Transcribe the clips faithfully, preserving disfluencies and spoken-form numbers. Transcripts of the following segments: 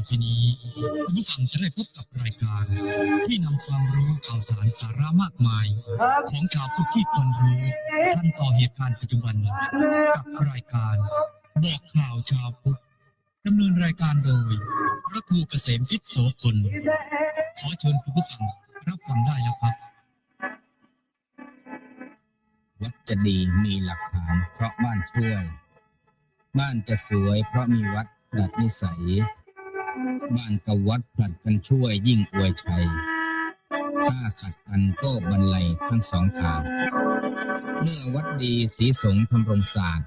ทีนี้คุณผู้ฟังจะได้พบกับรายการที่นำความรู้ข่าวสารสาระมากมายของชาวพุทธที่ควรรู้ทันต่อเหตุการณ์ปัจจุบันกับรายการบอกข่าวชาวพุทธดำเนินรายการโดยพระครูเกษมพิษโสพลขอเชิญคุณผู้ฟังรับฟังได้แล้วครับ วัดจะดีมีหลักฐานเพราะบ้านช่วย บ้านจะสวยเพราะมีวัดดัดนิสัย บ้านกับวัดผลัดกันช่วยยิ่งอวยชัย ถ้าขัดกันก็บรรลัยทั้งสองทาง เมื่อวัดดีศรีสงฆ์ทำรงศาสตร์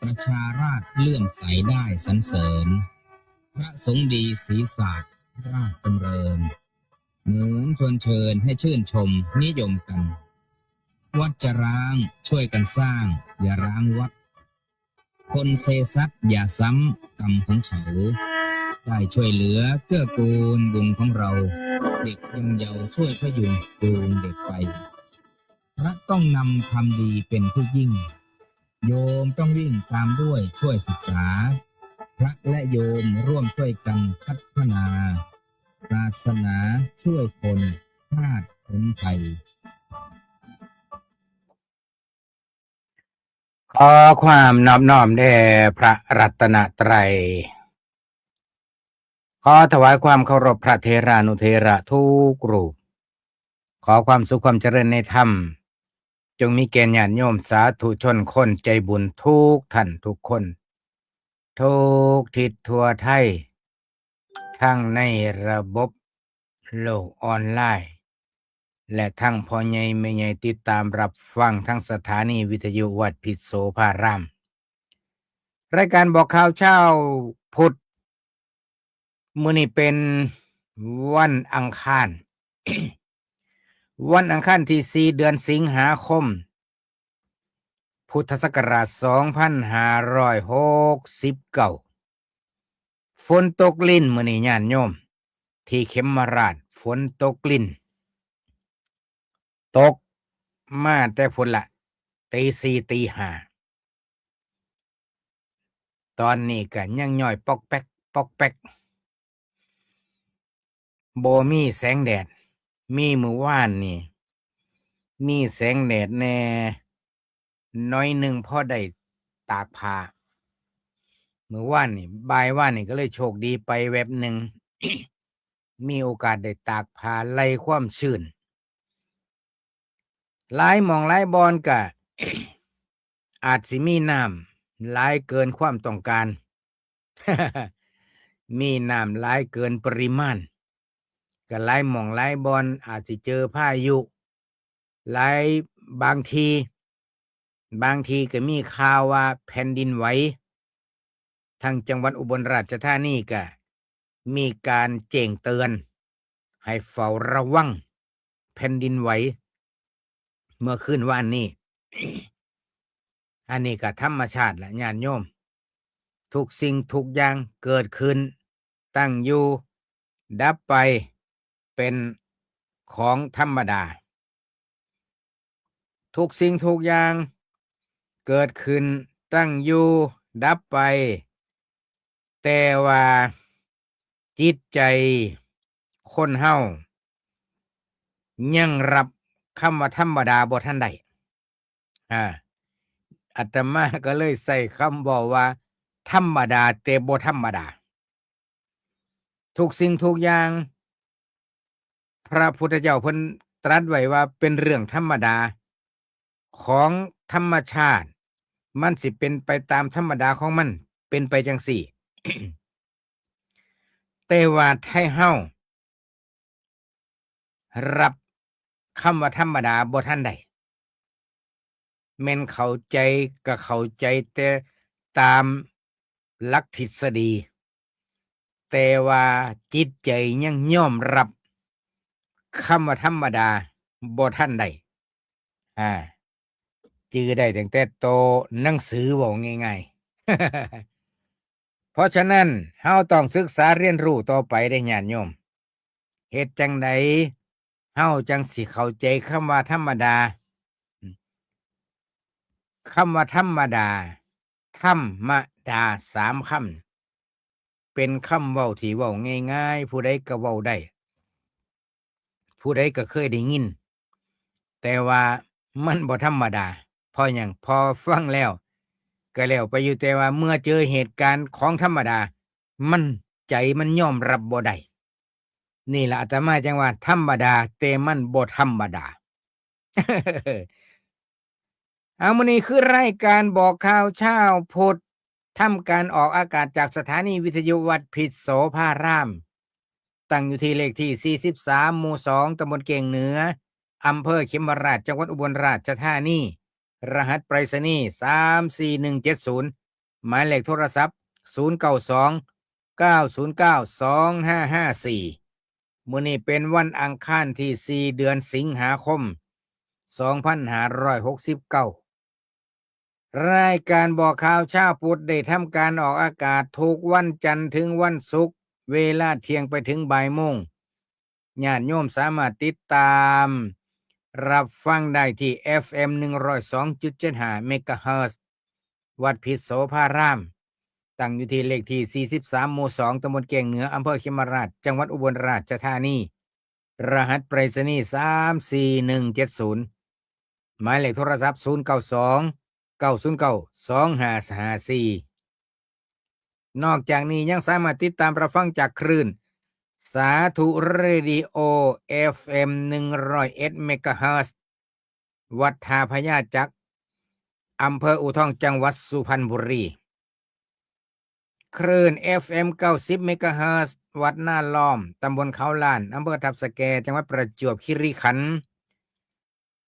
ประชาราษฎร์เลื่อมใสได้สรรเสริญ พระสงฆ์ดีศรีศาสตร์ราชดำเนิน เหมือนชวนเชิญให้ชื่นชมนิยมกัน วัดจะร้างช่วยกันสร้าง อย่าร้างวัด คนเซซัดอย่าซ้ำกรรมของเขา ได้ช่วยเหลือเกื้อกูลบุญของเรา เด็กยังเยาว์ช่วยพยุงจูงเด็กไป พระต้องนำความดีเป็นผู้ยิ่ง โยมต้องวิ่งตามด้วยช่วยศึกษา พระและโยมร่วมช่วยกันพัฒนา ศาสนาช่วยคนชาติพ้นภัย ขอความนอบน้อมแด่พระรัตนตรัย ขอถวายความเคารพพระเถรานุเถระทุกรูป ขอความสุขความเจริญในธรรม จงมีแก่ญาติโยมสาธุชนคนใจบุญทุกท่านทุกคน ทุกทิศทั่วไทย ทั้งในระบบโลกออนไลน์ และทั้งพ่อใหญ่แม่ใหญ่ติดตามรับฟังทั้งสถานีวิทยุวัดพิษโสภาราม รายการบอกข่าวเช้าพุทธ มื้อนี้เป็นวันอังคาร วันอังคารที่สี่ เดือนสิงหาคม พุทธศักราช สองพันห้าร้อยหกสิบเก้า ฝนตกรินมื้อนี้ญาติโยม ที่เขมราช ฝนตกริน ตกมาแต่พุ้นละ ตีสี่ตีห้า ตอนนี้ก็ยังย้อยปอกแป๊กปอกแป๊ก บ่มีแสงแดด มีมื้อวานนี่ มีแสงแดดแหน่ น้อยหนึ่งพอได้ตากผ้า มื้อวานนี่ บ่ายวานนี่ก็เลยโชคดีไปแวบหนึ่ง มีโอกาสได้ตากผ้าไล่ความชื้น หลายหม่องหลายบ่อนก็ อาจสิมีน้ำหลายเกินความต้องการ มีน้ำหลายเกินปริมาณ ก็หลายหม่องหลายบ่อนอาจสิเจอพายุ หลาย บางที บางทีก็มีข่าวว่าแผ่นดินไหว ทางจังหวัดอุบลราชธานีก็มีการแจ้งเตือนให้เฝ้าระวังแผ่นดินไหว เมื่อคืนวานนี้ อันนี้ก็ธรรมชาติละญาติโยม ทุกสิ่งทุกอย่างเกิดขึ้น ตั้งอยู่ ดับไป เป็นของธรรมดา ทุกสิ่งทุกอย่างเกิดขึ้น ตั้งอยู่ ดับไป แต่ว่าจิตใจคนเฮายังรับคำว่าธรรมดาบ่ทันได้ อ่า อาตมาก็เลยใช้คำเว้าว่าธรรมดาแต่บ่ธรรมดา ทุกสิ่งทุกอย่าง พระพุทธเจ้าเพิ่นตรัสไว้ว่าเป็นเรื่องธรรมดาของธรรมชาติ มันสิเป็นไปตามธรรมดาของมัน เป็นไปจั่งซี้ แต่ว่าไทเฮา รับคำว่าธรรมดาบ่ทันได้ แม่นเข้าใจก็เข้าใจแต่ตามหลักทฤษฎี แต่ว่าจิตใจยังยอมรับคำว่าธรรมดาบ่ทันได้ อ่า จื่อได้ตั้งแต่โตหนังสือ เว้าง่ายๆ เพราะฉะนั้นเฮาต้องศึกษาเรียนรู้ต่อไปเด้อญาติโยม เฮ็ดจั่งใดเฮาจั่งสิเข้าใจคำว่าธรรมดา คำว่าธรรมดา ธรรมดา สามค เป็นคำเว้าที่เว้าง่ายๆ ผู้ใดก็เว้าได้ ผู้ใดก็เคยได้ยิน แต่ว่ามันบ่ธรรมดา เพราะหยัง พอฟังแล้วก็แล้วไปอยู่ แต่ว่าเมื่อเจอเหตุการณ์ของธรรมดา มัน ใจมันยอมรับบ่ได้ นี่ล่ะอาตมาจั่งว่าธรรมดา แต่มันบ่ธรรมดา เอา มื้อนี้คือรายการบอกข่าวเช้าพุทธ ทำการออกอากาศจากสถานีวิทยุวัดพิษโสภาราม ตั้งอยู่ที่เลขที่สี่สิบสาม หมู่สอง ตำบลเก้งเหนือ อำเภอเขมราฐ จังหวัดอุบลราชธานี รหัสไปรษณีย์ สามสี่หนึ่งเจ็ดศูนย์ หมายเลขโทรศัพท์ ศูนย์เก้าสอง เก้าศูนย์เก้า สองห้าห้าสี่ มื้อนี้เป็นวันอังคารที่สี่ เดือนสิงหาคม สองพันห้าร้อยหกสิบเก้า รายการบอกข่าวเช้าพุทธได้ทำการออกอากาศทุกวันจันทร์ถึงวันศุกร์ เวลาเที่ยงไปถึงบ่ายโมง ญาติโยมสามารถติดตามรับฟังได้ที่ เอฟเอ็ม หนึ่งร้อยสองจุดเจ็ดห้า เมกะเฮิรตซ์ วัดพิษโสภาราม ตั้งอยู่ที่เลขที่สี่สิบสาม หมู่สอง ตำบลเก้งเหนือ อำเภอเขมราฐ จังหวัดอุบลราชธานี รหัสไปรษณีย์ สามสี่หนึ่งเจ็ดศูนย์ หมายเลขโทรศัพท์ ศูนย์เก้าสอง เก้าศูนย์เก้า สองห้าห้าสี่ นอกจากนี้ยังสามารถติดตามรับฟังจากคลื่น สาธุเรดิโอ เอฟเอ็ม หนึ่งร้อยเอ็ด เมกะเฮิรตซ์ วัดท่าพญาจัก อำเภออู่ทอง จังหวัดสุพรรณบุรี คลื่น เอฟเอ็ม เก้าสิบ เมกะเฮิรตซ์ วัดนาล้อม ตำบลเขาล้าน อำเภอทับสะแก จังหวัดประจวบคีรีขันธ์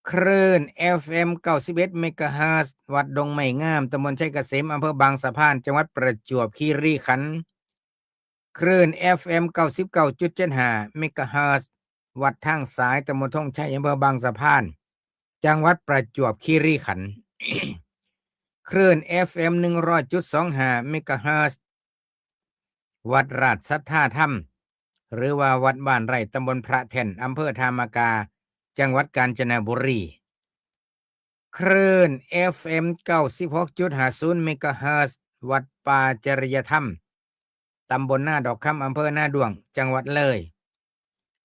คลื่น เอฟเอ็ม เก้าสิบเอ็ด เมกะเฮิรตซ์ วัดดงไม้งาม ตำบลชัยเกษม อำเภอบางสะพาน จังหวัดประจวบคีรีขันธ์ คลื่น เอฟเอ็ม เก้าสิบเก้าจุดเจ็ดห้า เมกะเฮิรตซ์ วัดทางสาย ตำบลธงชัย อำเภอบางสะพาน จังหวัดประจวบคีรีขันธ์ คลื่น เอฟเอ็ม หนึ่งร้อยจุดสองห้า เมกะเฮิรตซ์ วัดราชสัทธาธรรม หรือว่าวัดบ้านไร่ ตำบลพระแท่น อำเภอธามกา จังหวัดกาญจนบุรี คลื่น เอฟเอ็ม เก้าสิบหกจุดห้าศูนย์ เมกะเฮิรตซ์ วัดป่าจริยธรรม ตำบลนาดอกคำ อำเภอนาด้วง จังหวัดเลย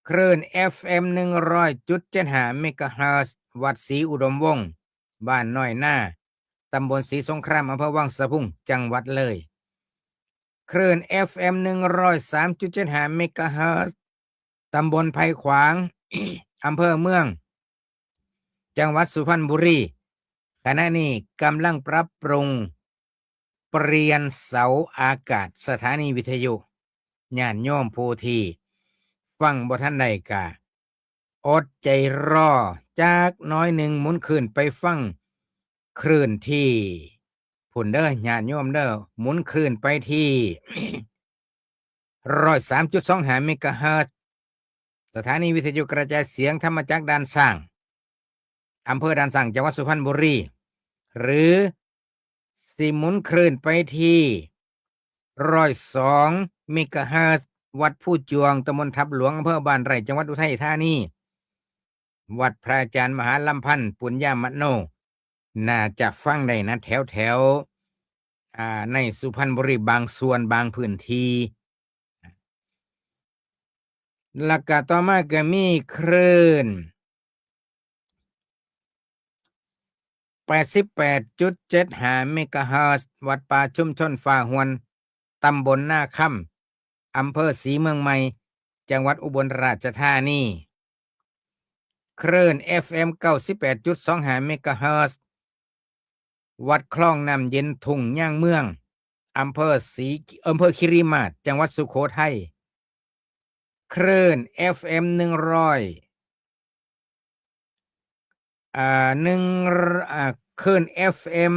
คลื่น เอฟเอ็ม หนึ่งร้อยจุดเจ็ดห้า เมกะเฮิรตซ์ วัดศรีอุดมวงศ์ บ้านน้อยนา ตำบลศรีสงคราม อำเภอวังสะพุง จังหวัดเลย คลื่น เอฟเอ็ม หนึ่งร้อยสามจุดเจ็ดห้า เมกะเฮิรตซ์ ตำบลไผ่ขวาง อำเภอเมือง จังหวัดสุพรรณบุรี ขณะนี้กำลังปรับปรุง เปลี่ยนเสาอากาศสถานีวิทยุ ญาติโยมผู้ที่ฟังบ่ทันได้ก็อดใจรอจักหน่อยหนึ่ง หมุนคลื่นไปฟังคลื่นที่พุ้นเด้อ ญาติโยมเด้อ หมุนคลื่นไปที่ ร้อยสามจุดสองห้า เมกะเฮิรตซ์ สถานีวิทยุกระจายเสียงธรรมจักรด่านช้าง อำเภอด่านช้าง จังหวัดสุพรรณบุรี หรือสิหมุนคลื่นไปที่ ร้อยสอง เมกะเฮิรตซ์ วัดภูจวง ตำบลทับหลวง อำเภอบ้านไร่ จังหวัดอุทัยธานี วัดพระอาจารย์มหาลำพันธ์ ปุญญามโน น่าจะฟังได้นะ แถวแถว อ่า ในสุพรรณบุรีบางส่วนบางพื้นที่ แล้วก็ต่อมาก็มีคลื่น แปดสิบแปดจุดเจ็ดห้า เมกะเฮิรตซ์ วัดป่าชุมชนฟ้าฮวน ตำบลนาคำ อำเภอศรีเมืองใหม่ จังหวัดอุบลราชธานี คลื่น เอฟเอ็ม เก้าสิบแปดจุดสองห้า เมกะเฮิรตซ์ วัดคลองน้ำเย็นทุ่งย่างเมือง อำเภอศรี อำเภอคีรีมาศ จังหวัดสุโขทัย คลื่น เอฟเอ็ม หนึ่งร้อย อ่า หนึ่ง อ่า คลื่น เอฟเอ็ม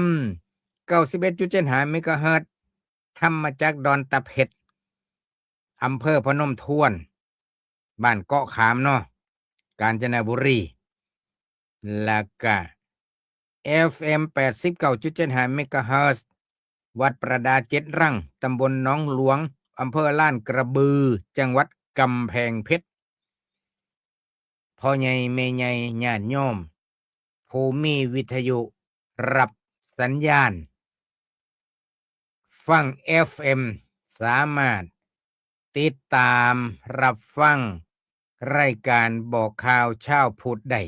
เก้าสิบเอ็ดจุดเจ็ดห้า เมกะเฮิรตซ์ ธรรมจักรดอนตะเพ็ด อำเภอพนมทวน บ้านเกาะขามเนาะ กาญจนบุรี แล้วก็ เอฟเอ็ม แปดสิบเก้าจุดเจ็ดห้า เมกะเฮิรตซ์ วัดประดาเจ็ดรัง ตำบลหนองหลวง อำเภอลาดกระบือ จังหวัดกำแพงเพชร พ่อใหญ่แม่ใหญ่ญาติโยม ผู้มีวิทยุรับสัญญาณ ฟัง เอฟเอ็ม สามารถ ติดตามรับฟังรายการบอกข่าวเช้าพุธได้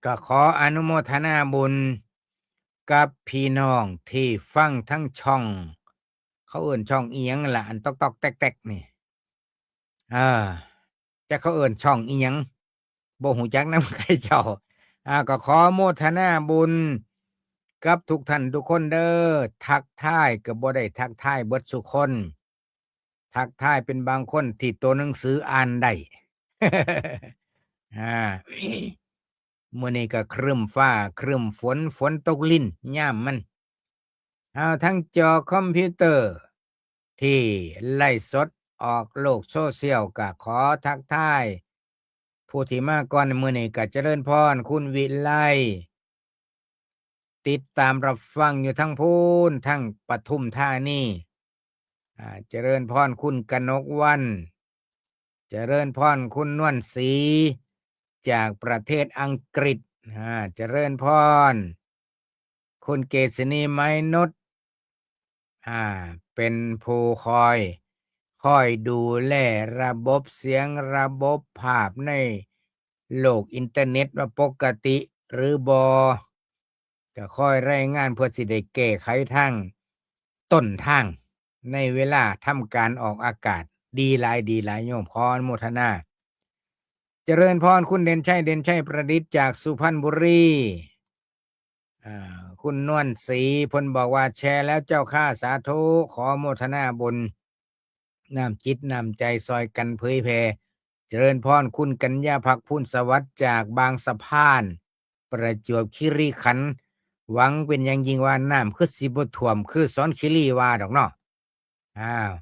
ก็ขออนุโมทนาบุญกับพี่น้องที่ฟังทั้งช่อง เขาเอิ้นช่องอิหยังล่ะ อันต๊อกๆแต๊กๆนี่ เออ จักเขาเอิ้นช่องอิหยัง บ่ฮู้จักนำเขาเจ้า อ่า ก็ขอโมทนาบุญกับทุกท่านทุกคนเด้อ ทักทายก็บ่ได้ทักทายเบิดซุคน ทักทายเป็นบางคนที่ตัวหนังสืออ่านได้ อ่า มื้อนี้ก็ครึ้มฟ้าครึ้มฝน ฝนตกรินยามมัน เอา ทั้งจอคอมพิวเตอร์ที่ไลฟ์สดออกโลกโซเชียล ก็ขอทักทาย ผู้ที่มาก่อนมื้อนี้ก็เจริญพร คุณวิไล ติดตามรับฟังอยู่ทั้งพู้น ทั้งปทุมธานี อ่า เจริญพร คุณกนกวรรณ เจริญพร คุณนวลศรี จากประเทศอังกฤษ อ่า เจริญพร คุณเกษณี ไม้นุช อ่า เป็นผู้คอย คอยดูแลระบบเสียงระบบภาพในโลกอินเทอร์เน็ตว่าปกติหรือบ่ ก็คอยรายงานเพื่อสิได้แก้ไขทางต้นทาง ในเวลาทำการออกอากาศ ดีหลาย ดีหลายโยม ขออนุโมทนา เจริญพร คุณเด่นชัย เด่นชัยประดิษฐ์จากสุพรรณบุรี อ่า คุณนวลศรี เพิ่นบอกว่าแชร์แล้วเจ้าค่ะ สาธุ ขอโมทนาบุญ น้ำจิตน้ำใจซอยกันเผยแผ่ เจริญพร คุณกัญญาภักดิ์ พูนสวัสดิ์ จากบางสะพาน ประจวบคีรีขันธ์ หวังเป็นอย่างยิ่งว่าน้ำคือสิบ่ท่วมคือสอนคีรีว่าดอกเนาะ อ้าว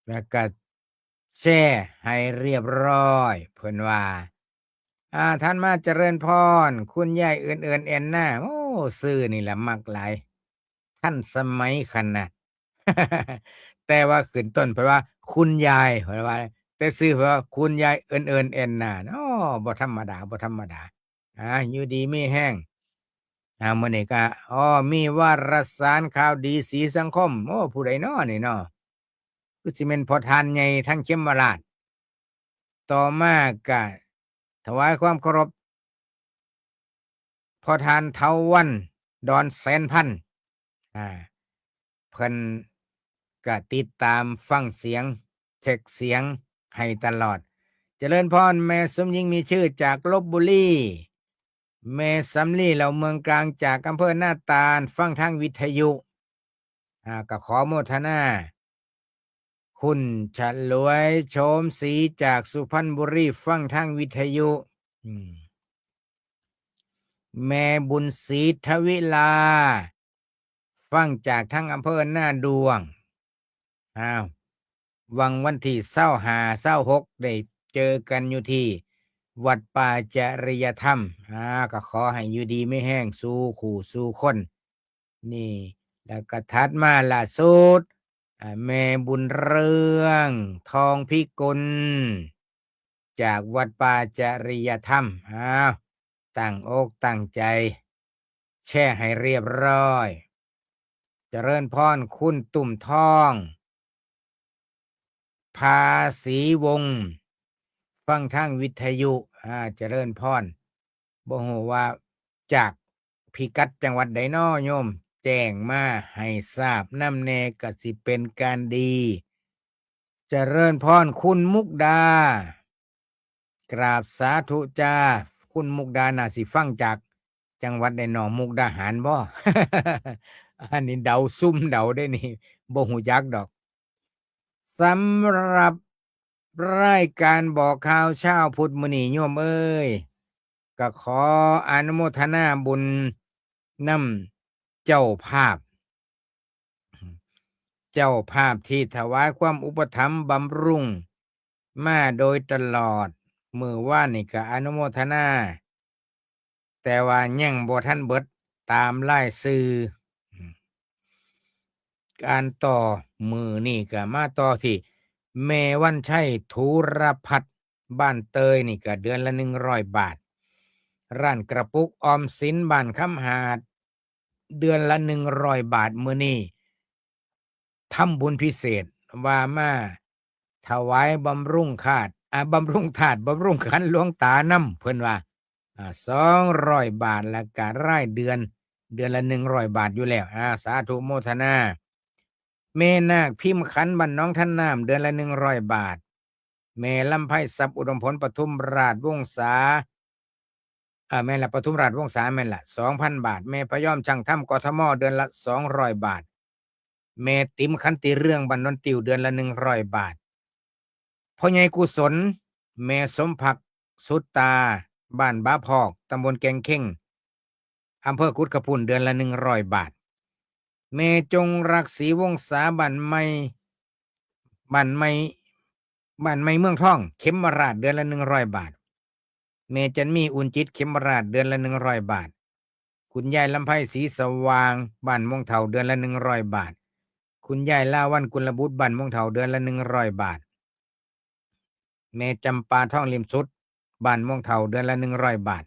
แล้วก็แชร์ให้เรียบร้อย เพิ่นว่า อ่า ท่านมาเจริญพร คุณยายเอิญเอิญแอนนา โอ้ ชื่อนี่แหละมักหลาย ทันสมัยขนาด แต่ว่าขึ้นต้นเพิ่นว่า คุณยาย เพิ่นว่า แต่ชื่อเพิ่นว่า คุณยายเอิญเอิญแอนนา โอ้ บ่ธรรมดา บ่ธรรมดา อ่า อยู่ดีมีแฮง อ่า มื้อนี้ก็ อ้อ มีวารสารข่าวดีสีสังคม โอ้ ผู้ใดน้อนี่น้อ คือสิแม่นพ่อทานใหญ่ทางเขมราช ต่อมาก็ถวายความเคารพ พ่อทานเถาวัลย์ ดอนแสนพันธ์ อ่า เพิ่นก็ติดตามฟังเสียง เช็คเสียงให้ตลอด เจริญพร แม่สมหญิงมีชื่อจากลพบุรี แม่สำลีเหล่าเมืองกลางจากอำเภอหน้าตาล ฟังทางวิทยุ อ่า ก็ขอโมทนา คุณฉลวยโฉมศรีจากสุพรรณบุรี ฟังทางวิทยุ อืม แม่บุญศรีทวิลา ฟังจากทางอำเภอหน้าด้วง อ้าว หวังวันที่ซาวห้า ซาวหก ได้เจอกันอยู่ที่วัดป่าจริยธรรม อ่า ก็ขอให้อยู่ดีมีแฮงสู่คู่สู่คน นี่ แล้วก็ถัดมาล่าสุด อ่า แม่บุญเรือง ทองพิกุล จากวัดป่าจริยธรรม อ้าว ตั้งอกตั้งใจ แชร์ให้เรียบร้อย เจริญพร คุณตุ่มทอง ภาษีวงศ์ ฟังทางวิทยุ อ่า เจริญพร บ่ฮู้ว่าจากพิกัดจังหวัดใดน้อโยม แจ้งมาให้ทราบนำแน่ก็สิเป็นการดี เจริญพร คุณมุกดา กราบสาธุจ้า คุณมุกดาน่าสิฟังจากจังหวัดใดน้อ มุกดาหารบ่ อันนี้เดาซุ่มเดาได้นี่ บ่ฮู้จักดอก สำหรับรายการบอกข่าวเช้าพุธมื้อนี้โยมเอ้ย ก็ขออนุโมทนาบุญนำเจ้าภาพ เจ้าภาพที่ถวายความอุปถัมภ์บำรุงมาโดยตลอด มื้อวานนี่ก็อนุโมทนา แต่ว่ายังบ่ทันเบิดตามรายชื่อ อืม การต่อมื้อนี้ก็มาต่อที่แม่วันชัย ธุรพัฒน์ บ้านเตยนี่ก็เดือนละหนึ่งร้อยบาท ร้านกระปุกออมสินบ้านคำหาด เดือนละหนึ่งร้อยบาท มื้อนี้ทำบุญพิเศษ ว่ามาถวายบำรุงธาตุ อ่า บำรุงธาตุ บำรุงขันธ์หลวงตานำ เพิ่นว่า อ่า สองร้อยบาท แล้วก็รายเดือน เดือนละหนึ่งร้อยบาทอยู่แล้ว อ่า สาธุโมทนา แม่นาคพิมพ์ขันธ์บ้านหนองทานน้ำ เดือนละหนึ่งร้อยบาท แม่ลำไพทรัพย์อุดมผลปทุมราชวงศา อ่า แม่นละ ปทุมราชวงศา แม่นละ สองพันบาท แม่พยอมช่างธรรม กทม เดือนละสองร้อยบาท แม่ติ๋มขันติเรืองบ้านโนนติว เดือนละหนึ่งร้อยบาท พ่อใหญ่กุศล แม่สมภักดิ์สุตตา บ้านบาพอก ตำบลแก่งเค็ง อำเภอกุดขะพุ้น เดือนละหนึ่งร้อยบาท แม่จงรักศรีวงศา บ้านใหม่ บ้านใหม่ บ้านใหม่เมืองทอง เขมราช เดือนละหนึ่งร้อยบาท แม่จันมี อุ่นจิต เขมราช เดือนละหนึ่งร้อยบาท คุณยายลำไพศรีสว่าง บ้านม่วงเฒ่า เดือนละหนึ่งร้อยบาท คุณยายลาวัลย์ กุลบุตร บ้านม่วงเฒ่า เดือนละหนึ่งร้อยบาท แม่จำปา ทองลิมสุด บ้านม่วงเฒ่า เดือนละหนึ่งร้อยบาท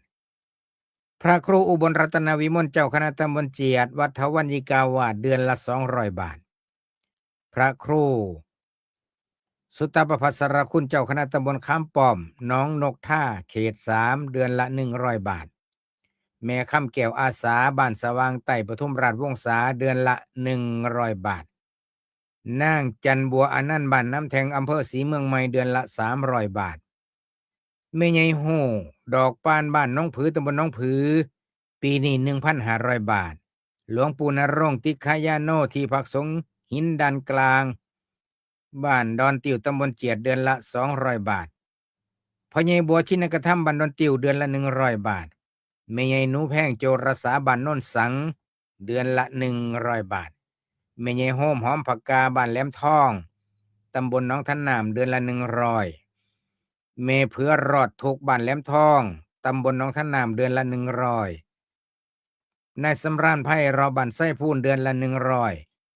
พระครูอุบลรัตนวิมล เจ้าคณะตำบลเจียด วัดทวันยิกาวาส เดือนละสองร้อยบาท พระครูสุตตะประภัสสรคุณ เจ้าคณะตำบลขามป้อม หนองนกทา เขตสาม เดือนละหนึ่งร้อยบาท แม่คำแก้วอาสา บ้านสว่างใต้ ปทุมราชวงศา เดือนละหนึ่งร้อยบาท นางจันบัวอานันต์ บ้านน้ำแทง อำเภอศรีเมืองใหม่ เดือนละสามร้อยบาท แม่ใหญ่ฮู้ ดอกปาน บ้านหนองผือ ตำบลหนองผือ ปีนี้หนึ่งพันห้าร้อยบาท หลวงปู่ณรงค์ ติขายาโน ที่พักสงฆ์หินด่านกลาง บ้านดอนติว ตำบลเจียด เดือนละสองร้อยบาท พ่อใหญ่บัว ชินกธรรม บ้านดอนติว เดือนละหนึ่งร้อยบาท แม่ใหญ่หนูแพง โจรสา บ้านโนนสัง เดือนละหนึ่งร้อยบาท แม่ใหญ่โฮมหอมผักกา บ้านแหลมทอง ตำบลหนองทานน้ำ เดือนละหนึ่งร้อย แม่เผือรอดทุกข์ บ้านแหลมทอง ตำบลหนองทานน้ำ เดือนละหนึ่งร้อย นายสำราญไพเราะ บ้านไซพูน เดือนละหนึ่งร้อย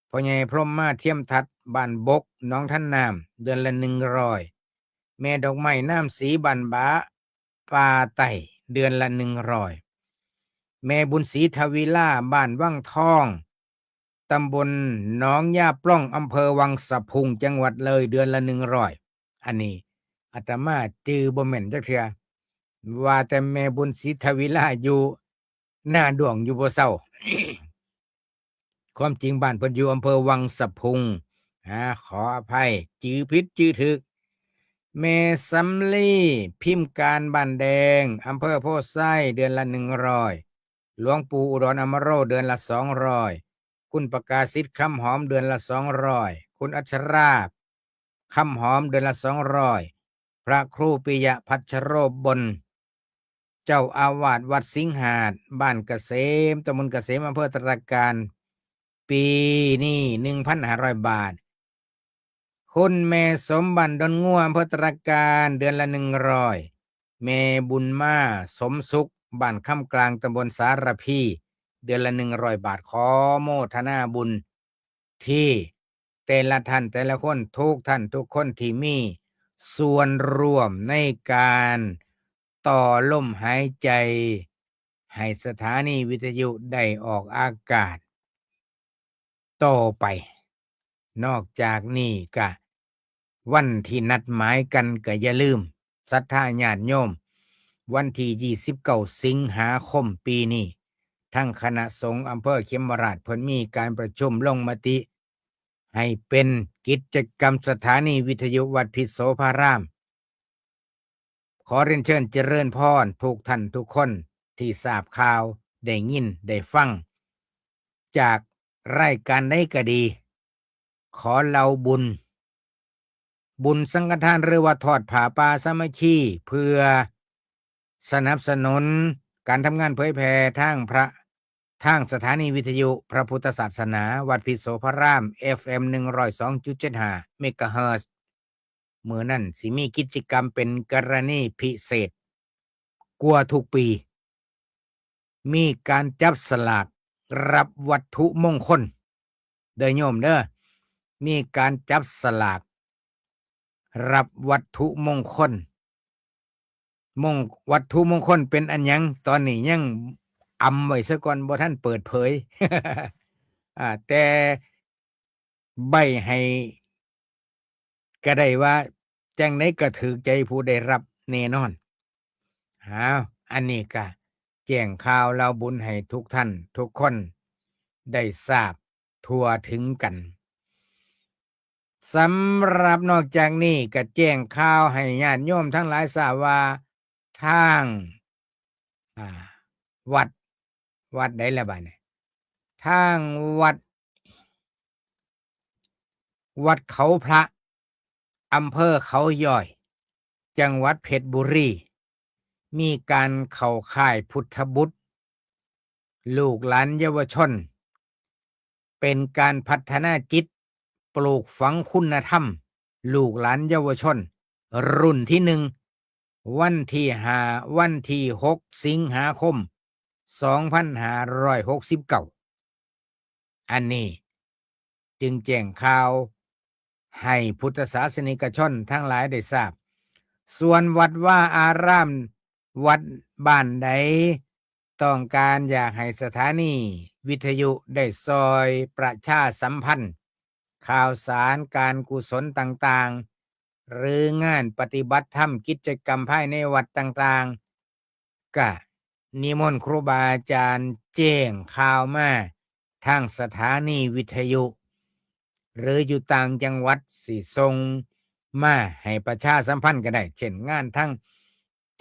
พ่อใหญ่พรหมมา เทียมทัศน์ บ้านบก หนองทานน้ำ เดือนละหนึ่งร้อย แม่ดอกไม้นามศรี บ้านบาป่าไต้ เดือนละหนึ่งร้อย แม่บุญศรีทวีลา บ้านวังทอง ตำบลหนองยาปล้อง อำเภอวังสะพุง จังหวัดเลย เดือนละหนึ่งร้อย อันนี้อาตมาจื่อบ่แม่นจักเทื่อ ว่าแต่แม่บุญศรีทวีลาอยู่นาด้วงอยู่บ่เซา ความจริงบ้านเพิ่นอยู่อำเภอวังสะพุง อ่า ขออภัย จื่อผิดจื่อถูก แม่สำลี พิมพ์การ บ้านแดง อำเภอโพธิ์ไซ เดือนละหนึ่งร้อย หลวงปู่อุดรอมโร เดือนละสองร้อย คุณประกาศิษย์ คำหอม เดือนละสองร้อย คุณอัชราภ คำหอม เดือนละสองร้อย พระครูปิยะพัชโรบล เจ้าอาวาสวัดสิงหาด บ้านเกษม ตำบลเกษม อำเภอตรการ ปีนี้หนึ่งพันห้าร้อยบาท คุณแม่สม บ้านดอนงัว อำเภอตรการ เดือนละหนึ่งร้อย แม่บุญมา สมสุข บ้านคำกลาง ตำบลสารพี เดือนละหนึ่งร้อยบาท ขอโมทนาบุญ ที่แต่ละท่านแต่ละคน ทุกท่านทุกคนที่มีส่วนร่วมในการต่อลมหายใจ ให้สถานีวิทยุได้ออกอากาศต่อไป นอกจากนี้ก็วันที่นัดหมายกันก็อย่าลืม ศรัทธาญาติโยม วันที่ยี่สิบเก้าสิงหาคมปีนี้ ทางคณะสงฆ์อำเภอเขมราชเพิ่นมีการประชุมลงมติ ให้เป็นกิจกรรมสถานีวิทยุวัดพิษโสภาราม ขอเรียนเชิญเจริญพรทุกท่านทุกคนที่ทราบข่าว ได้ยิน ได้ฟัง จากรายการใดก็ดี ขอเล่าบุญ บุญสังฆทาน หรือว่าทอดผ้าป่าสามัคคี เพื่อสนับสนุนการทำงานเผยแผ่ทางพระ ทางสถานีวิทยุพระพุทธศาสนาวัดพิษโสภาราม เอฟเอ็ม หนึ่งร้อยสองจุดเจ็ดห้า เมกะเฮิรตซ์ มื้อนั้นสิมีกิจกรรมเป็นกรณีพิเศษกว่าทุกปี มีการจับสลากรับวัตถุมงคล เด้อโยมเด้อ มีการจับสลากรับวัตถุมงคล มง- วัตถุมงคลเป็นอันหยัง ตอนนี้ยัง อำไว้ซะก่อน บ่ทันเปิดเผย อ่า แต่ใบ้ให้ก็ได้ว่า จั่งใดก็ถืกใจผู้ได้รับแน่นอน อ้าว อันนี้ก็แจ้งข่าวลาวบุญให้ทุกท่านทุกคนได้ทราบทั่วถึงกัน สำหรับนอกจากนี้ก็แจ้งข่าวให้ญาติโยมทั้งหลายทราบว่า ทาง อ่า วัด วัดใดล่ะบาดนี้ ทางวัด วัดเขาพระ อำเภอเขาย้อย จังหวัดเพชรบุรี มีการเข้าค่ายพุทธบุตร ลูกหลานเยาวชน เป็นการพัฒนาจิต ปลูกฝังคุณธรรม ลูกหลานเยาวชน รุ่นที่หนึ่ง วันที่ห้า วันที่หก สิงหาคม สองพันห้าร้อยหกสิบเก้า อันนี้จึงแจ้งข่าวให้พุทธศาสนิกชนทั้งหลายได้ทราบ ส่วนวัดวาอาราม วัดบ้านใดต้องการอยากให้สถานีวิทยุได้ซอยประชาสัมพันธ์ ข่าวสารการกุศลต่างๆ หรืองานปฏิบัติธรรมกิจกรรมภายในวัดต่างๆ ก็นิมนต์ครูบาอาจารย์แจ้งข่าวมาทางสถานีวิทยุ หรืออยู่ต่างจังหวัดสิส่งมาให้ประชาสัมพันธ์ก็ได้ เช่นงานทั้ง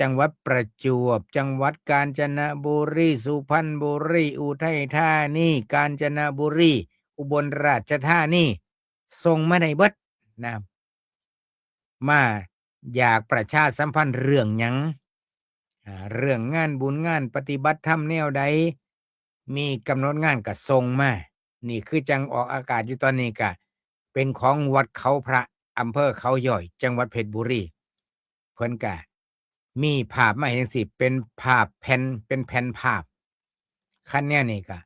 จังหวัดประจวบ จังหวัดกาญจนบุรี สุพรรณบุรี อุทัยธานี กาญจนบุรี อุบลราชธานี ส่งมาได้เบิดนะ มาอยากประชาสัมพันธ์เรื่องหยัง อ่า เรื่องงานบุญงานปฏิบัติธรรมแนวใด มีกำหนดงานก็ส่งมา นี่คือจั่งออกอากาศอยู่ตอนนี้ก็เป็นของวัดเขาพระ อำเภอเขาย้อย จังหวัดเพชรบุรี เพิ่นก็มีภาพมาให้จั่งซี้ เป็นภาพแผ่น เป็นแผ่นภาพ คันแนวนี้ก็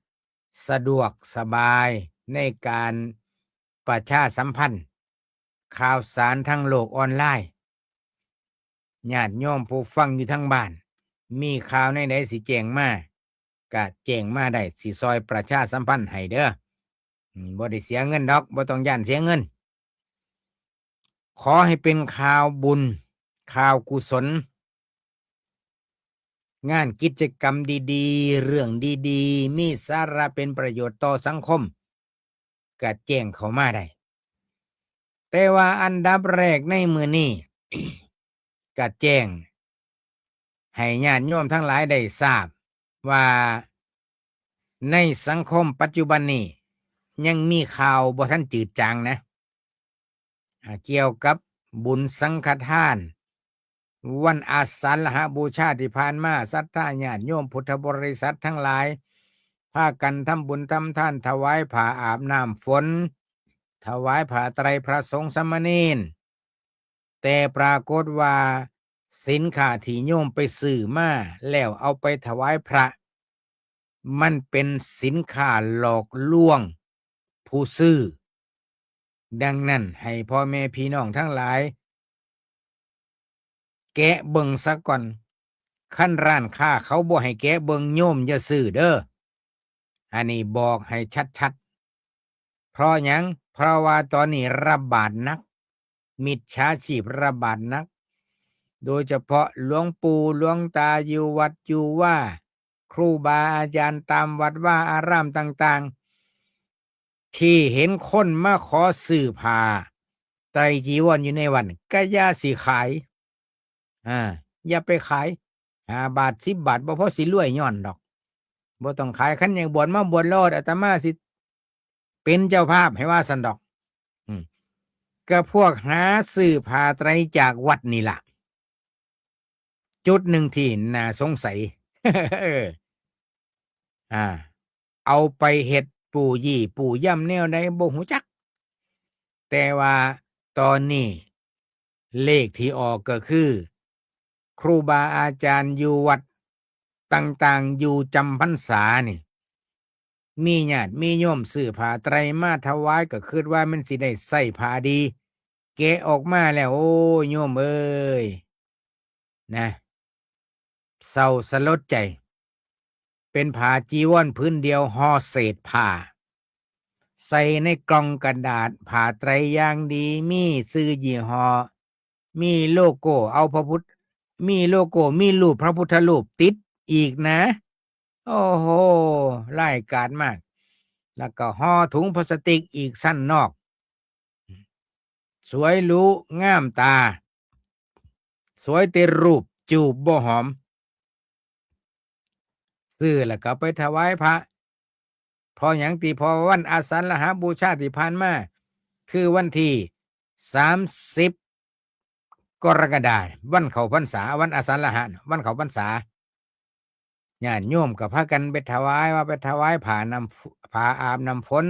สะดวกสบายในการประชาสัมพันธ์ ข่าวสารทางโลกออนไลน์ ญาติโยมผู้ฟังอยู่ทางบ้าน มีข่าวแนวใดสิแจ้งมา ก็แจ้งมาได้ สิซอยประชาสัมพันธ์ให้เด้อ อืม บ่ได้เสียเงินดอก บ่ต้องย้านเสียเงิน ขอให้เป็นข่าวบุญ ข่าวกุศล งานกิจกรรมดีๆ เรื่องดีๆ มีสาระเป็นประโยชน์ต่อสังคม ก็แจ้งเข้ามาได้ แต่ว่าอันดับแรกในมื้อนี้ ก็แจ้งให้ญาติโยมทั้งหลายได้ทราบว่า ในสังคมปัจจุบันนี้ ยังมีข่าวบ่ทันจืดจางนะ อ่า เกี่ยวกับบุญสังฆทาน วันอาสาฬหบูชาที่ผ่านมา ศรัทธาญาติโยมพุทธบริษัททั้งหลาย พากันทำบุญทำทาน ถวายผ้าอาบน้ำฝน ถวายผ้าไตรพระสงฆ์สามเณร แต่ปรากฏว่าสินค้าที่โยมไปซื้อมาแล้วเอาไปถวายพระ มันเป็นสินค้าหลอกลวงผู้ซื้อ ดังนั้นให้พ่อแม่พี่น้องทั้งหลาย แกะเบิ่งซะก่อน คันร้านค้าเขาบ่ให้แกะเบิ่ง โยมอย่าซื้อเด้อ อันนี้บอกให้ชัดๆ เพราะหยัง เพราะว่าตอนนี้ระบาดหนัก มิจฉาชีพระบาดหนัก โดยเฉพาะหลวงปู่หลวงตาอยู่วัดอยู่วา ครูบาอาจารย์ตามวัดวาอารามต่างๆ ที่เห็นคนมาขอซื้อผ้าไตรจีวรอยู่ในวัด ก็อย่าสิขาย อ่า อย่าไปขาย ห้าบาท สิบบาท บ่พอสิรวยย้อนดอก บ่ต้องขาย คันอยากบวชมาบวชโลด อาตมาสิเป็นเจ้าภาพให้ว่าซั่นดอก อืม ก็พวกหาซื้อผ้าไตรจากวัดนี่ล่ะ จุดหนึ่งที่น่าสงสัย เออ อ่า เอาไปเฮ็ดปู้ยี่ปู้ยำแนวใดบ่ฮู้จัก แต่ว่าตอนนี้เลขที่ออกก็คือ ครูบาอาจารย์อยู่วัดต่างๆ อยู่จำพรรษานี่ มีญาติมีโยมซื้อผ้าไตรมาถวาย ก็คิดว่ามันสิได้ใช้ผ้าดี แกะออกมาแล้ว โอ้ย โยมเอ้ย นะ เศร้าสลดใจ เป็นผ้าจีวรผืนเดียวห่อเศษผ้า ใส่ในกล่องกระดาษผ้าไตรอย่างดี มีชื่อยี่ห้อ มีโลโก้เอาพระพุทธ มีโลโก้ มีรูปพระพุทธรูปติดอีกนะ โอ้โห ร้ายกาจมาก แล้วก็ห่อถุงพลาสติกอีกชั้นนอก สวยหรูงามตา สวยแต่รูป จูบบ่หอม ซื้อแล้วก็ไปถวายพระ เพราะหยังติ เพราะวันอาสาฬหบูชาที่ผ่านมา คือวันที่สามสิบกรกฎาคม วันเข้าพรรษา วันอาสาฬหะ วันเข้าพรรษา ญาติโยมก็พากันไปถวาย ว่าไปถวายผ้าน้ำฝ- ผ้าอาบน้ำฝน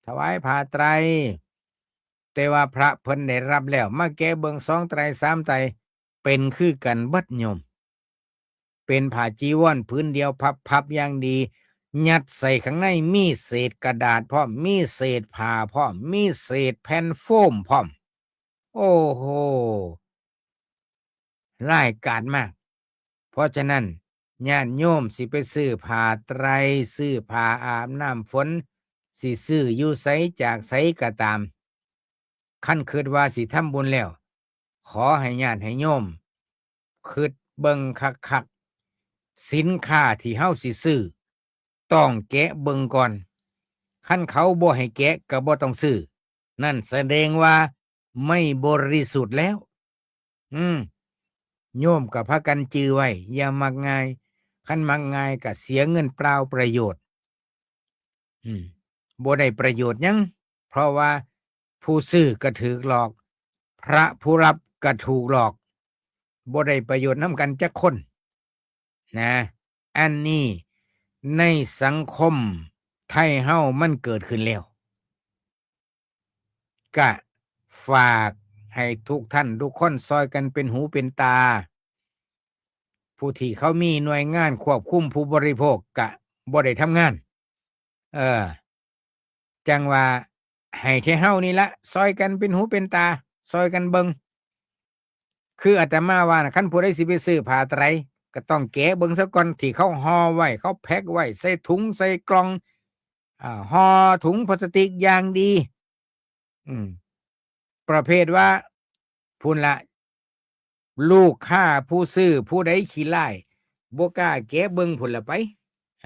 ถวายผ้าไตร แต่ว่าพระเพิ่นได้รับแล้ว มาแกะเบิ่งสองไตรสามไตร เป็นคือกันเบิดโยม เป็นผ้าจีวรผืนเดียวพับๆอย่างดี ยัดใส่ข้างในมีเศษกระดาษพร้อม มีเศษผ้าพร้อม มีเศษแผ่นโฟมพร้อม โอ้โห ร้ายกาจมาก เพราะฉะนั้น ญาติโยมสิไปซื้อผ้าไตร ซื้อผ้าอาบน้ำฝน สิซื้ออยู่ไสจากไสก็ตาม คันคิดว่าสิทำบุญแล้ว ขอให้ญาติให้โยมคิดเบิ่งคักๆ สินค้าที่เฮาสิซื้อ ต้องแกะเบิ่งก่อน คันเขาบ่ให้แกะก็บ่ต้องซื้อ นั่นแสดงว่าไม่บริสุทธิ์แล้ว อืม โยมก็พากันจื่อไว้ อย่ามักง่าย คันมักง่ายก็เสียเงินเปล่าประโยชน์ อืม บ่ได้ประโยชน์หยัง เพราะว่าผู้ซื้อก็ถูกหลอก พระผู้รับก็ถูกหลอก บ่ได้ประโยชน์นำกันจักคน นะ อันนี้ในสังคมไทยเฮามันเกิดขึ้นแล้ว กะฝากให้ทุกท่านทุกคนซอยกันเป็นหูเป็นตา ผู้ที่เขามีหน่วยงานควบคุมผู้บริโภคกะบ่ได้ทำงาน เออ จั่งว่าให้แค่เฮานี่ละ ซอยกันเป็นหูเป็นตา ซอยกันเบิ่ง คืออาตมาว่านะ คันผู้ใดสิไปซื้อผ้าไตร ก็ต้องแกะเบิ่งซะก่อน ที่เขาห่อไว้ เขาแพ็คไว้ ใส่ถุง ใส่กล่อง อ่า ห่อถุงพลาสติกอย่างดี อืม ประเภทว่า พู้นละ ลูกค้าผู้ซื้อผู้ใดขี้ร้าย บ่กล้าแกะเบิ่งพู้นละไป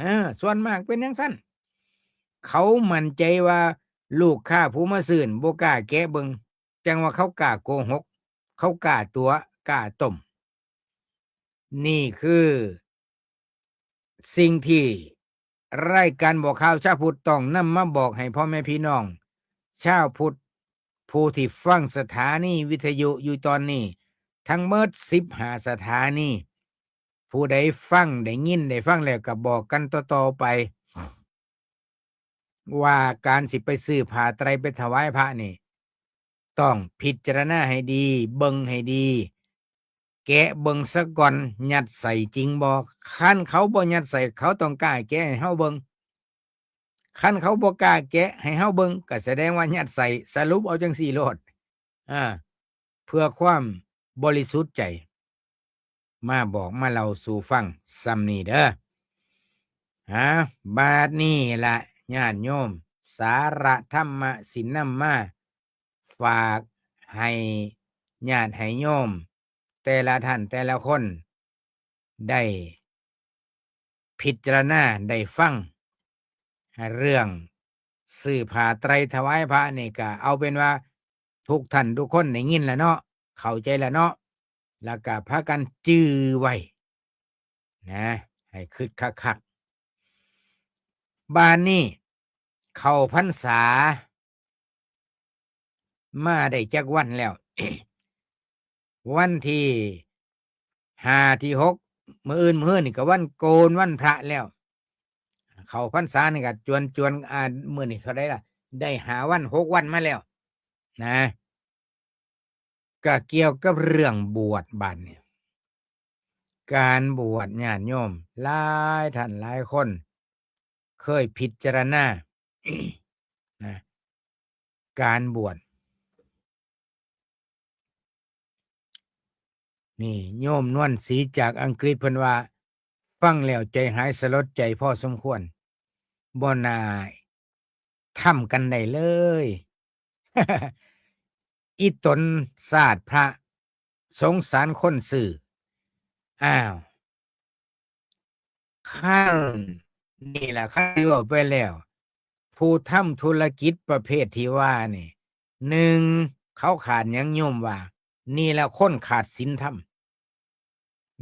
อ่า ส่วนมากเป็นจั่งซั้น เขามั่นใจว่าลูกค้าผู้มาซื้อนั่นบ่กล้าแกะเบิ่ง จั่งว่าเขากล้าโกหก เขากล้าตั๋ว กล้าต้ม นี่คือสิ่งที่รายการบอกข่าวชาวพุทธต้องนำมาบอกให้พ่อแม่พี่น้องชาวพุทธ ผู้ที่ฟังสถานีวิทยุอยู่ตอนนี้ ทั้งหมดสิบห้าสถานี ผู้ใดฟังได้ยินได้ฟังแล้วก็บอกกันต่อๆไป ว่าการสิไปซื้อผ้าไตรไปถวายพระนี่ ต้องพิจารณาให้ดี เบิ่งให้ดี แกะเบิ่งซะก่อน ยัดใส่จริงบ่ คันเขาบ่ยัดใส่ เขาต้องกล้าแกะให้เฮาเบิ่ง คันเขาบ่กล้าแกะให้เฮาเบิ่ง ก็แสดงว่ายัดใส่ สรุปเอาจั่งซี้โลด อ่า เพื่อความบริสุทธิ์ใจ มาบอกมาเล่าสู่ฟังส่ำนี้เด้อ ฮะ บาดนี้ละญาติโยม สาระธรรมะสินำมาฝากให้ญาติให้โยม แต่ละท่านแต่ละคน ได้พิจารณาได้ฟัง เรื่องซื้อผ้าไตรถวายพระนี่ก็เอาเป็นว่าทุกท่านทุกคนได้ยินแล้วเนาะ เข้าใจแล้วเนาะ แล้วก็พากันจื่อไว้นะ ให้คิดคักๆ บาดนี้เข้าพรรษา มาได้จักวันแล้ว วันที่ห้า ที่หก มื้ออื่นมื้อนี้ก็วันโกนวันพระแล้ว เข้าพรรษานี่ก็จวนๆ อ่า มื้อนี้เท่าใดล่ะ ได้ห้าวัน หกวันมาแล้วนะ ก็เกี่ยวกับเรื่องบวชบาดนี้ การบวชญาติโยม หลายท่านหลายคน เคยพิจารณา นะ การบวช นี่โยมนวลศรีจากอังกฤษเพิ่นว่า ไฟ ฟังแล้วใจหายสลดใจพอสมควร บ่น่าทำกันได้เลย อีตนซาดพระ สงสารคนซื้อ อ้าว คัน นี่ล่ะ คันสิเว้าไปแล้ว ผู้ทำธุรกิจประเภทที่ว่านี่ หนึ่ง เขาขาดหยังโยมว่า นี่ล่ะคนขาดศีลธรรม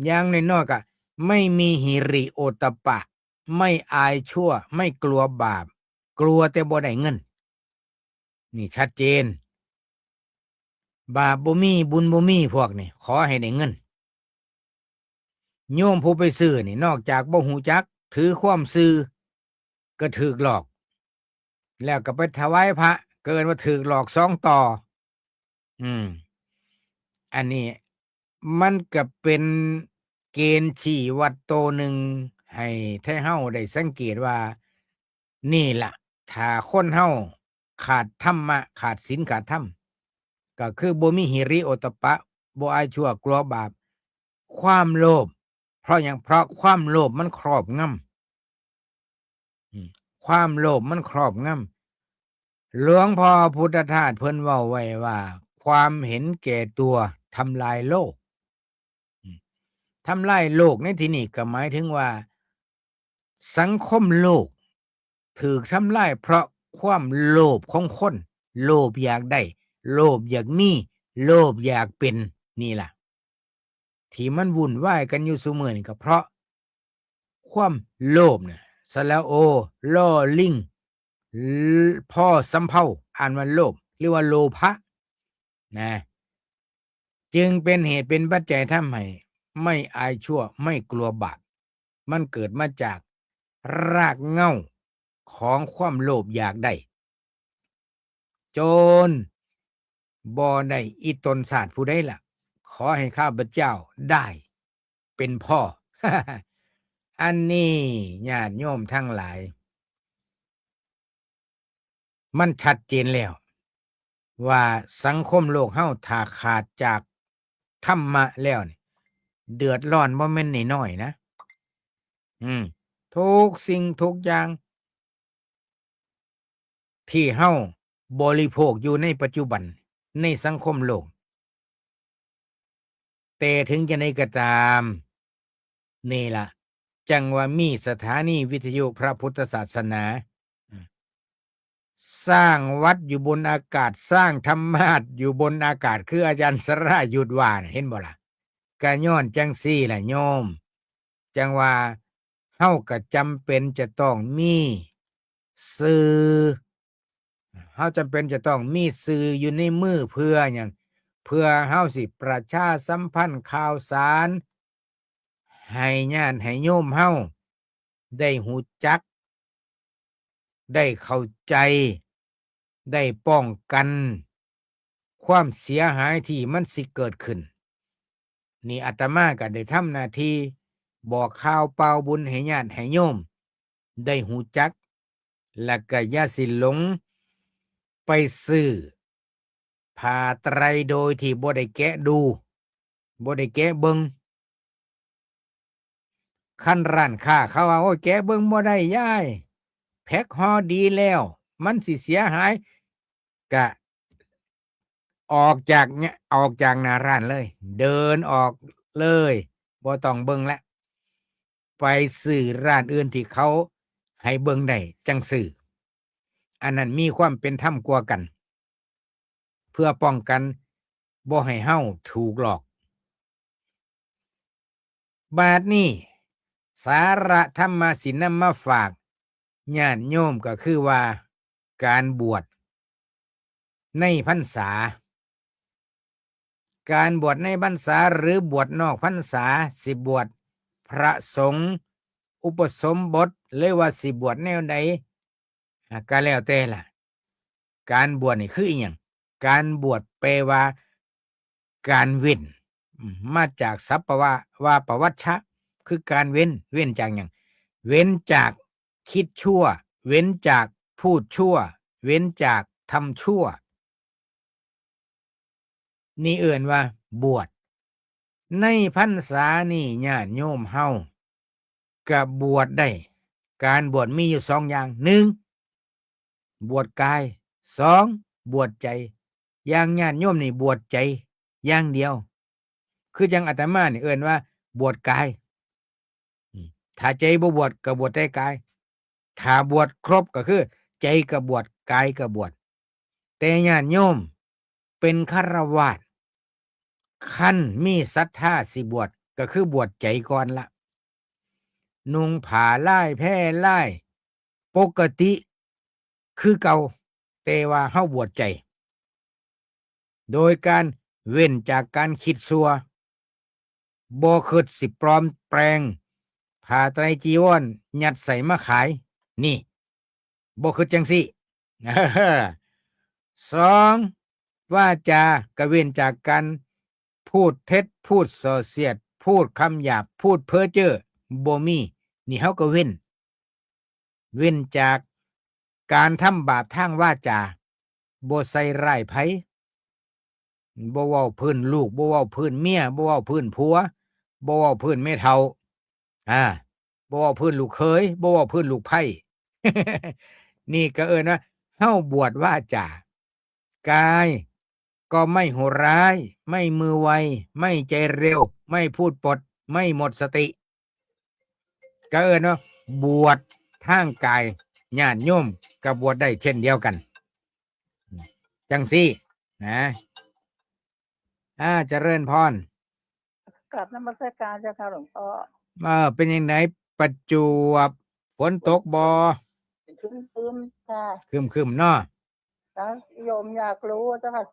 อย่างน้อยๆ ก็ไม่มีหิริโอตตัปปะ ไม่อายชั่ว ไม่กลัวบาป กลัวแต่บ่ได้เงิน นี่ชัดเจน บาปบ่มี บุญบ่มี พวกนี่ ขอให้ได้เงิน โยมผู้ไปซื้อนี่ นอกจากบ่ฮู้จัก ถือความซื่อ ก็ถูกหลอก แล้วก็ไปถวายพระ ก็เอิ้นว่าถูกหลอกสองต่อ อืม อันนี้มันก็เป็นเกณฑ์ชี้วัดโตหนึ่ง ให้ไทเฮาได้สังเกตว่า นี่ล่ะ ถ้าคนเฮาขาดธรรมะ ขาดศีลขาดธรรม ก็คือบ่มีหิริโอตตัปปะ บ่อายชั่ว กลัวบาป ความโลภ เพราะหยัง เพราะความโลภมันครอบงำ อืม ความโลภมันครอบงำ หลวงพ่อพุทธทาสเพิ่นเว้าไว้ว่า ความเห็นแก่ตัวทำลายโลก อืม ทำลายโลกในที่นี้ก็หมายถึงว่า สังคมโลกถูกทำลายเพราะความโลภของคน โลภอยากได้ โลภอยากมี โลภอยากเป็น นี่ล่ะ ที่มันวุ่นวายกันอยู่ซุมื้อนี่ก็เพราะความโลภเนี่ย สระโอ ลอลิง ล- พอสำเภา อ่านว่าโลภ หรือว่าโลภะ นะ จึงเป็นเหตุเป็นปัจจัยทำให้ไม่อายชั่ว ไม่กลัวบาป มันเกิดมาจากรากเหง้าของความโลภอยากได้ โจรบ่ได้อีตนซาดผู้ใดล่ะ ขอให้ข้าพเจ้าได้เป็นพ่อ อันนี้ญาติโยมทั้งหลาย มันชัดเจนแล้ว ว่าสังคมโลกเฮาถ้าขาดจากธรรมะแล้วนี่ เดือดร้อนบ่แม่นน้อยๆ นะ อืม ทุกสิ่งทุกอย่าง ที่เฮาบริโภคอยู่ในปัจจุบันในสังคมโลก แต่ถึงจะใดก็ตาม นี่ล่ะ จังว่ามีสถานีวิทยุพระพุทธศาสนา สร้างวัดอยู่บนอากาศ สร้างธรรมาสน์อยู่บนอากาศ คืออาจารย์สรายุทธว่าน่ะ เห็นบ่ล่ะ ก็ย้อนจังซี่ล่ะโยม จังว่าเฮาก็จำเป็นจะต้องมีสื่อ เฮาจำเป็นจะต้องมีสื่ออยู่ในมือเพื่อหยัง เพื่อเฮาสิประชาสัมพันธ์ข่าวสาร ให้ญาติให้โยมเฮาได้ฮู้จัก ได้เข้าใจ ได้ป้องกันความเสียหายที่มันสิเกิดขึ้น นี่อาตมาก็ได้ทำหน้าที่บอกข่าวเป่าบุญให้ญาติให้โยมได้ฮู้จัก และก็อย่าสิหลงไปซื้อผ้าไตรโดยที่บ่ได้แกะดู บ่ได้แกะเบิ่ง คันร้านค้าเขาว่า "โอ้ย แกะเบิ่งบ่ได้ยาย แพ็กห่อดีแล้ว มันสิเสียหาย" กะออกจากเนี่ย ออกจากหน้าร้านเลย เดินออกเลย บ่ต้องเบิ่งละ ไปซื้อร้านอื่นที่เขาให้เบิ่งได้จั่งซื้อ อันนั้นมีความเป็นธรรมกว่ากัน เพื่อป้องกันบ่ให้เฮาถูกหลอก บาดนี้ สาระธรรมะสินำมาฝากญาติโยมก็คือว่า การบวชในพรรษา การบวชในพรรษาหรือบวชนอกพรรษา สิบวชพระสงฆ์อุปสมบท หรือว่าสิบวชแนวใด อ่ะ ก็แล้วแต่ล่ะ การบวชนี่คืออีหยัง การบวชแปลว่า การเว้น อืม มาจากศัพท์ว่า ว่าปวัชชะ คือการเว้น เว้นจากหยัง เว้นจากคิดชั่ว เว้นจากพูดชั่ว เว้นจากทำชั่ว นี่เอิ้นว่าบวช ในพรรษานี่ญาติโยมเฮา ก็บวชได้ การบวชมีอยู่สองอย่าง หนึ่ง บวชกาย สอง บวชใจ อย่างญาติโยมนี่บวชใจอย่างเดียว คือจั่งอาตมานี่เอิ้นว่าบวชกาย อืม ถ้าใจบ่บวชก็บวชแต่กาย ถ้าบวชครบก็คือใจก็บวช กายก็บวช แต่ญาติโยมเป็นฆราวาส คันมีศรัทธาสิบวชก็คือบวชใจก่อนละ นุ่งผ้าลายแพรลาย ปกติคือเก่า แต่ว่าเฮาบวชใจ โดยการเว้นจากการคิดชั่ว บ่คิดสิปลอมแปลงผ้าไตรจีวรยัดใส่มาขาย นี่ บ่คิดจั่งซี้ สอง วาจากะเว้นจากการพูดเท็จ พูดส่อเสียด พูดคำหยาบ พูดเพ้อเจ้อ บ่มี นี่เฮาก็เว้น เว้นจากการทำบาปทางวาจา บ่ใส่ร้ายไผ บ่เว้าพื้นลูก บ่เว้าพื้นเมีย บ่เว้าพื้นผัว บ่เว้าพื้นแม่เฒ่า อ่า บ่เว้าพื้นลูกเขย บ่เว้าพื้นลูกไผ่ นี่ก็เอิ้นว่าเฮาบวชวาจา กายก็ไม่โหดร้าย ไม่มือไว ไม่ใจเร็ว ไม่พูดปด ไม่หมดสติ ก็เอิ้นว่าบวชทางกาย ญาติโยมก็บวชได้เช่นเดียวกัน จั่งซี้นะ อ่า เจริญพร กราบนมัสการเจ้าค่ะหลวงพ่อ เออ เป็นจั่งใดประจวบ ฝนตกบ่ ครึ้มๆค่ะ ครึ้มๆเนาะ แล้วโยมอยากรู้เจ้าค่ะ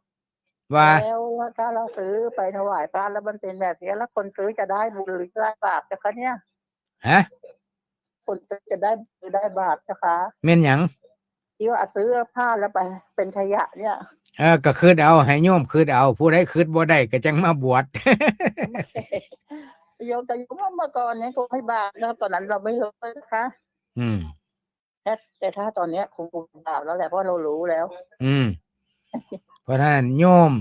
ว่า แล้วถ้าเราซื้อไปถวายพระแล้วมันเป็นแบบนี้ แล้วคนซื้อจะได้บุญหรือได้บาปเจ้าคะเนี่ย ฮะ คนซื้อจะได้บุญหรือได้บาปเจ้าคะ แม่นหยัง ที่ว่าซื้อผ้าแล้วไปเป็นขยะเนี่ย เออ ก็คิดเอา ให้โยมคิดเอา ผู้ใดคิดบ่ได้ก็จั่งมาบวช โยม แต่โยมว่าเมื่อก่อนเนี่ยคงไม่บาปนะ ตอนนั้นเราไม่รู้นะคะ อืม แต่ แต่ถ้าตอนเนี้ยคงบาปแล้วแหละ เพราะเรารู้แล้ว อืม เพราะฉะนั้นโยม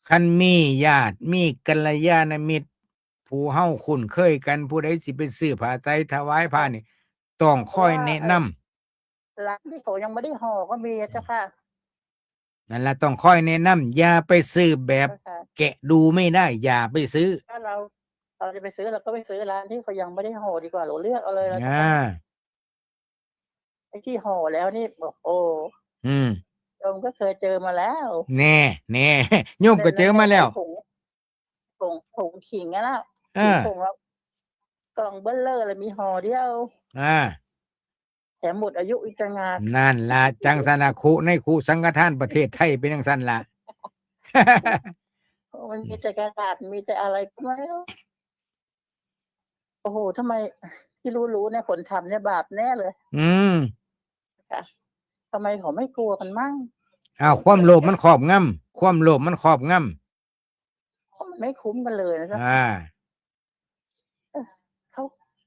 คันมีญาติ มีกัลยาณมิตร ผู้เฮาคุ้นเคยกัน ผู้ใดสิไปซื้อผ้าไตรถวายพระนี่ ต้องคอยแนะนำ ร้านที่เขายังไม่ได้ห่อก็มีเจ้าค่ะ นั่นล่ะ ต้องคอยแนะนำ อย่าไปซื้อแบบ เจ้าค่ะ แกะดูไม่ได้ อย่าไปซื้อ ถ้าเรา เราจะไปซื้อ เราก็ไปซื้อร้านที่เขายังไม่ได้ห่อดีกว่า เราเลือกเอาเลย อ่า ไอ้ที่ห่อแล้วนี่ โอ้โห อืม โยมก็เคยเจอมาแล้ว แน่ แน่ โยมก็เจอมาแล้ว ผง ผง ผงขิงอะนะ อ่า ผงแล้ว กล่องเบ้อเร่อเลย มีห่อเดียว อ่า แถมหมดอายุอีกต่างหาก นั่นล่ะ จั่งซั้นล่ะ คุในคุสังฆทานประเทศไทยเป็นจั่งซั้นล่ะ โอ้ มันมีแต่กระดาษ มีแต่อะไรก็ไม่รู้ โอ้โห ทำไมที่รู้ๆเนี่ย คนทำเนี่ยบาปแน่เลย อืม ค่ะ ทำไมเขาไม่กลัวกันมั่ง อ้าว ความโลภมันครอบงำ ความโลภมันครอบงำ มันไม่คุ้มกันเลยนะเจ้า อ่า เออ เขา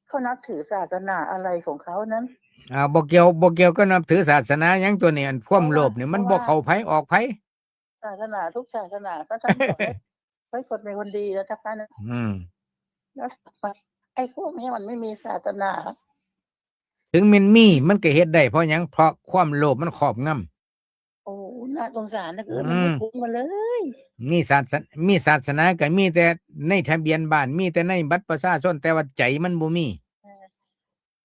เขานับถือศาสนาอะไรของเขานั้น อ่า บ่เกี่ยว บ่เกี่ยวกับนับถือศาสนาหยังตัวนี้ อันความโลภนี่มันบ่เข้าไผออกไผ ศาสนาทุกศาสนาก็ท่านบอกให้ ให้คนเป็นคนดีนะเจ้าค่ะนะ อืม แล้วไอ้พวกนี้มันไม่มีศาสนา ถึงแม่นมี มันก็เฮ็ดได้ เพราะหยัง เพราะความโลภมันครอบงำ โอ้ น่าสงสารเหลือเกิน อืม มันไม่คุ้มกันเลย มีศาส- มีศาสนาก็มีแต่ในทะเบียนบ้าน มีแต่ในบัตรประชาชน แต่ว่าใจมันบ่มี เออ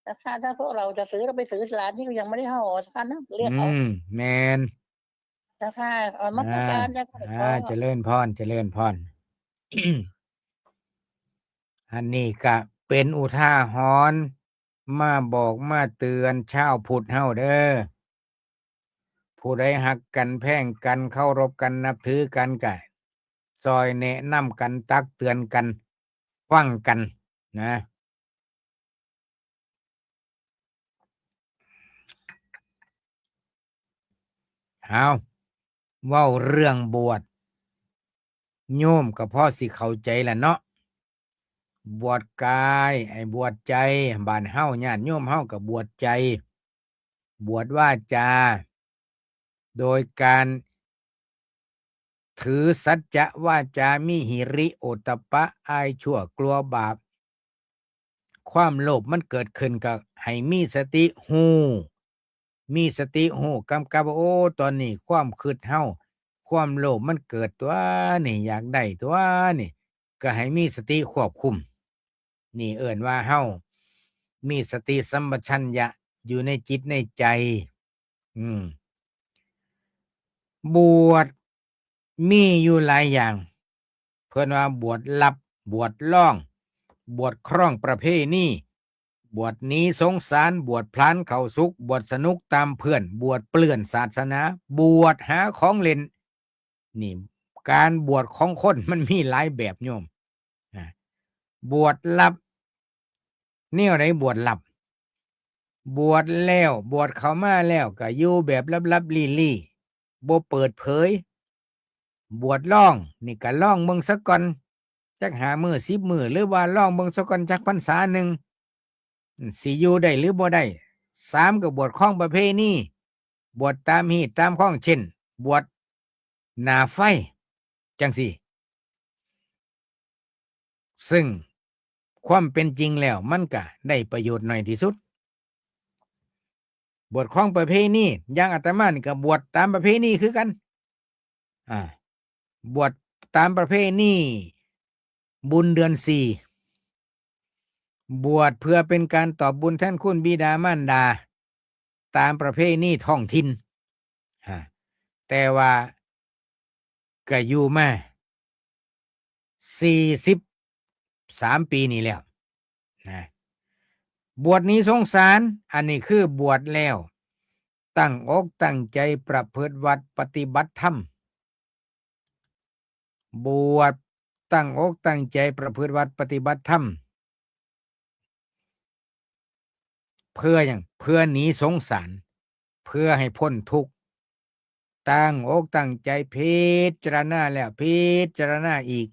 แต่ถ้า ถ้าพวกเราจะซื้อ เราไปซื้อร้านที่ยังไม่ได้ห่อ เจ้าค่ะนะ เลือกเอา อืม แม่น เจ้าค่ะ นมัสการ อ่า เจ้าค่ะ หลวงพ่อ อ่า เจริญพร เจริญพร อันนี้ก็เป็นอุทาหรณ์ มาบอกมาเตือนชาวพุทธเฮาเด้อ ผู้ใดฮักกัน แพงกัน เคารพกัน นับถือกัน ก็ซอยแนะนำกัน ตักเตือนกัน ฟังกันนะ เอา เว้าเรื่องบวช โยมก็พอสิเข้าใจล่ะเนาะ บวชกาย ไอ้บวชใจ บ้านเฮาญาติโยมเฮาก็บวชใจ บวชวาจา โดยการถือสัจจะวาจา มีหิริโอตตัปปะ อายชั่วกลัวบาป ความโลภมันเกิดขึ้นก็ให้มีสติฮู้ มีสติฮู้กำกับว่า โอ้ ตอนนี้ความคิดเฮา ความโลภมันเกิดตั๊วนี่ อยากได้ตั๊วนี่ ก็ให้มีสติควบคุม นี่เอิ้นว่าเฮามีสติสัมปชัญญะอยู่ในจิตในใจ อืม บวชมีอยู่หลายอย่าง เพิ่นว่าบวชลับ บวชลอง บวชครองประเพณี บวชหนีสงสาร บวชพลานเข้าสุค บวชสนุกตามเพื่อน บวชเปื้อนศาสนา บวชหาของเล่น นี่ การบวชของคนมันมีหลายแบบโยม อ่า บวชลับ แนวใดบวชลับ บวชแล้ว บวชเข้ามาแล้วก็อยู่แบบลับๆลี้ๆ บ่เปิดเผย บวชลอง นี่ก็ลองเบิ่งซะก่อน จักห้ามื้อ สิบมื้อ หรือว่าลองเบิ่งซะก่อนจักพรรษาหนึ่ง สิอยู่ได้หรือบ่ได้ สาม ก็บวชครองประเพณี บวชตามฮีตตามคอง เช่น บวชหน้าไฟ จั่งซี้ ซึ่งความเป็นจริงแล้วมันก็ได้ประโยชน์น้อยที่สุด บวชครองประเพณี อย่างอาตมานี่ก็บวชตามประเพณีคือกัน อ่า บวชตามประเพณีบุญเดือนสี่ บวชเพื่อเป็นการตอบบุญแทนคุณบิดามารดา ตามประเพณีท้องถิ่น อ่า แต่ว่าก็อยู่มาสี่สิบสามปีนี่แล้วนะ บวชหนีสงสาร อันนี้คือบวชแล้ว ตั้งอกตั้งใจประพฤติวัตรปฏิบัติธรรม บวชตั้งอกตั้งใจประพฤติวัตรปฏิบัติธรรม เพื่อหยัง เพื่อหนีสงสาร เพื่อให้พ้นทุกข์ ตั้งอกตั้งใจพิจารณาแล้วพิจารณาอีก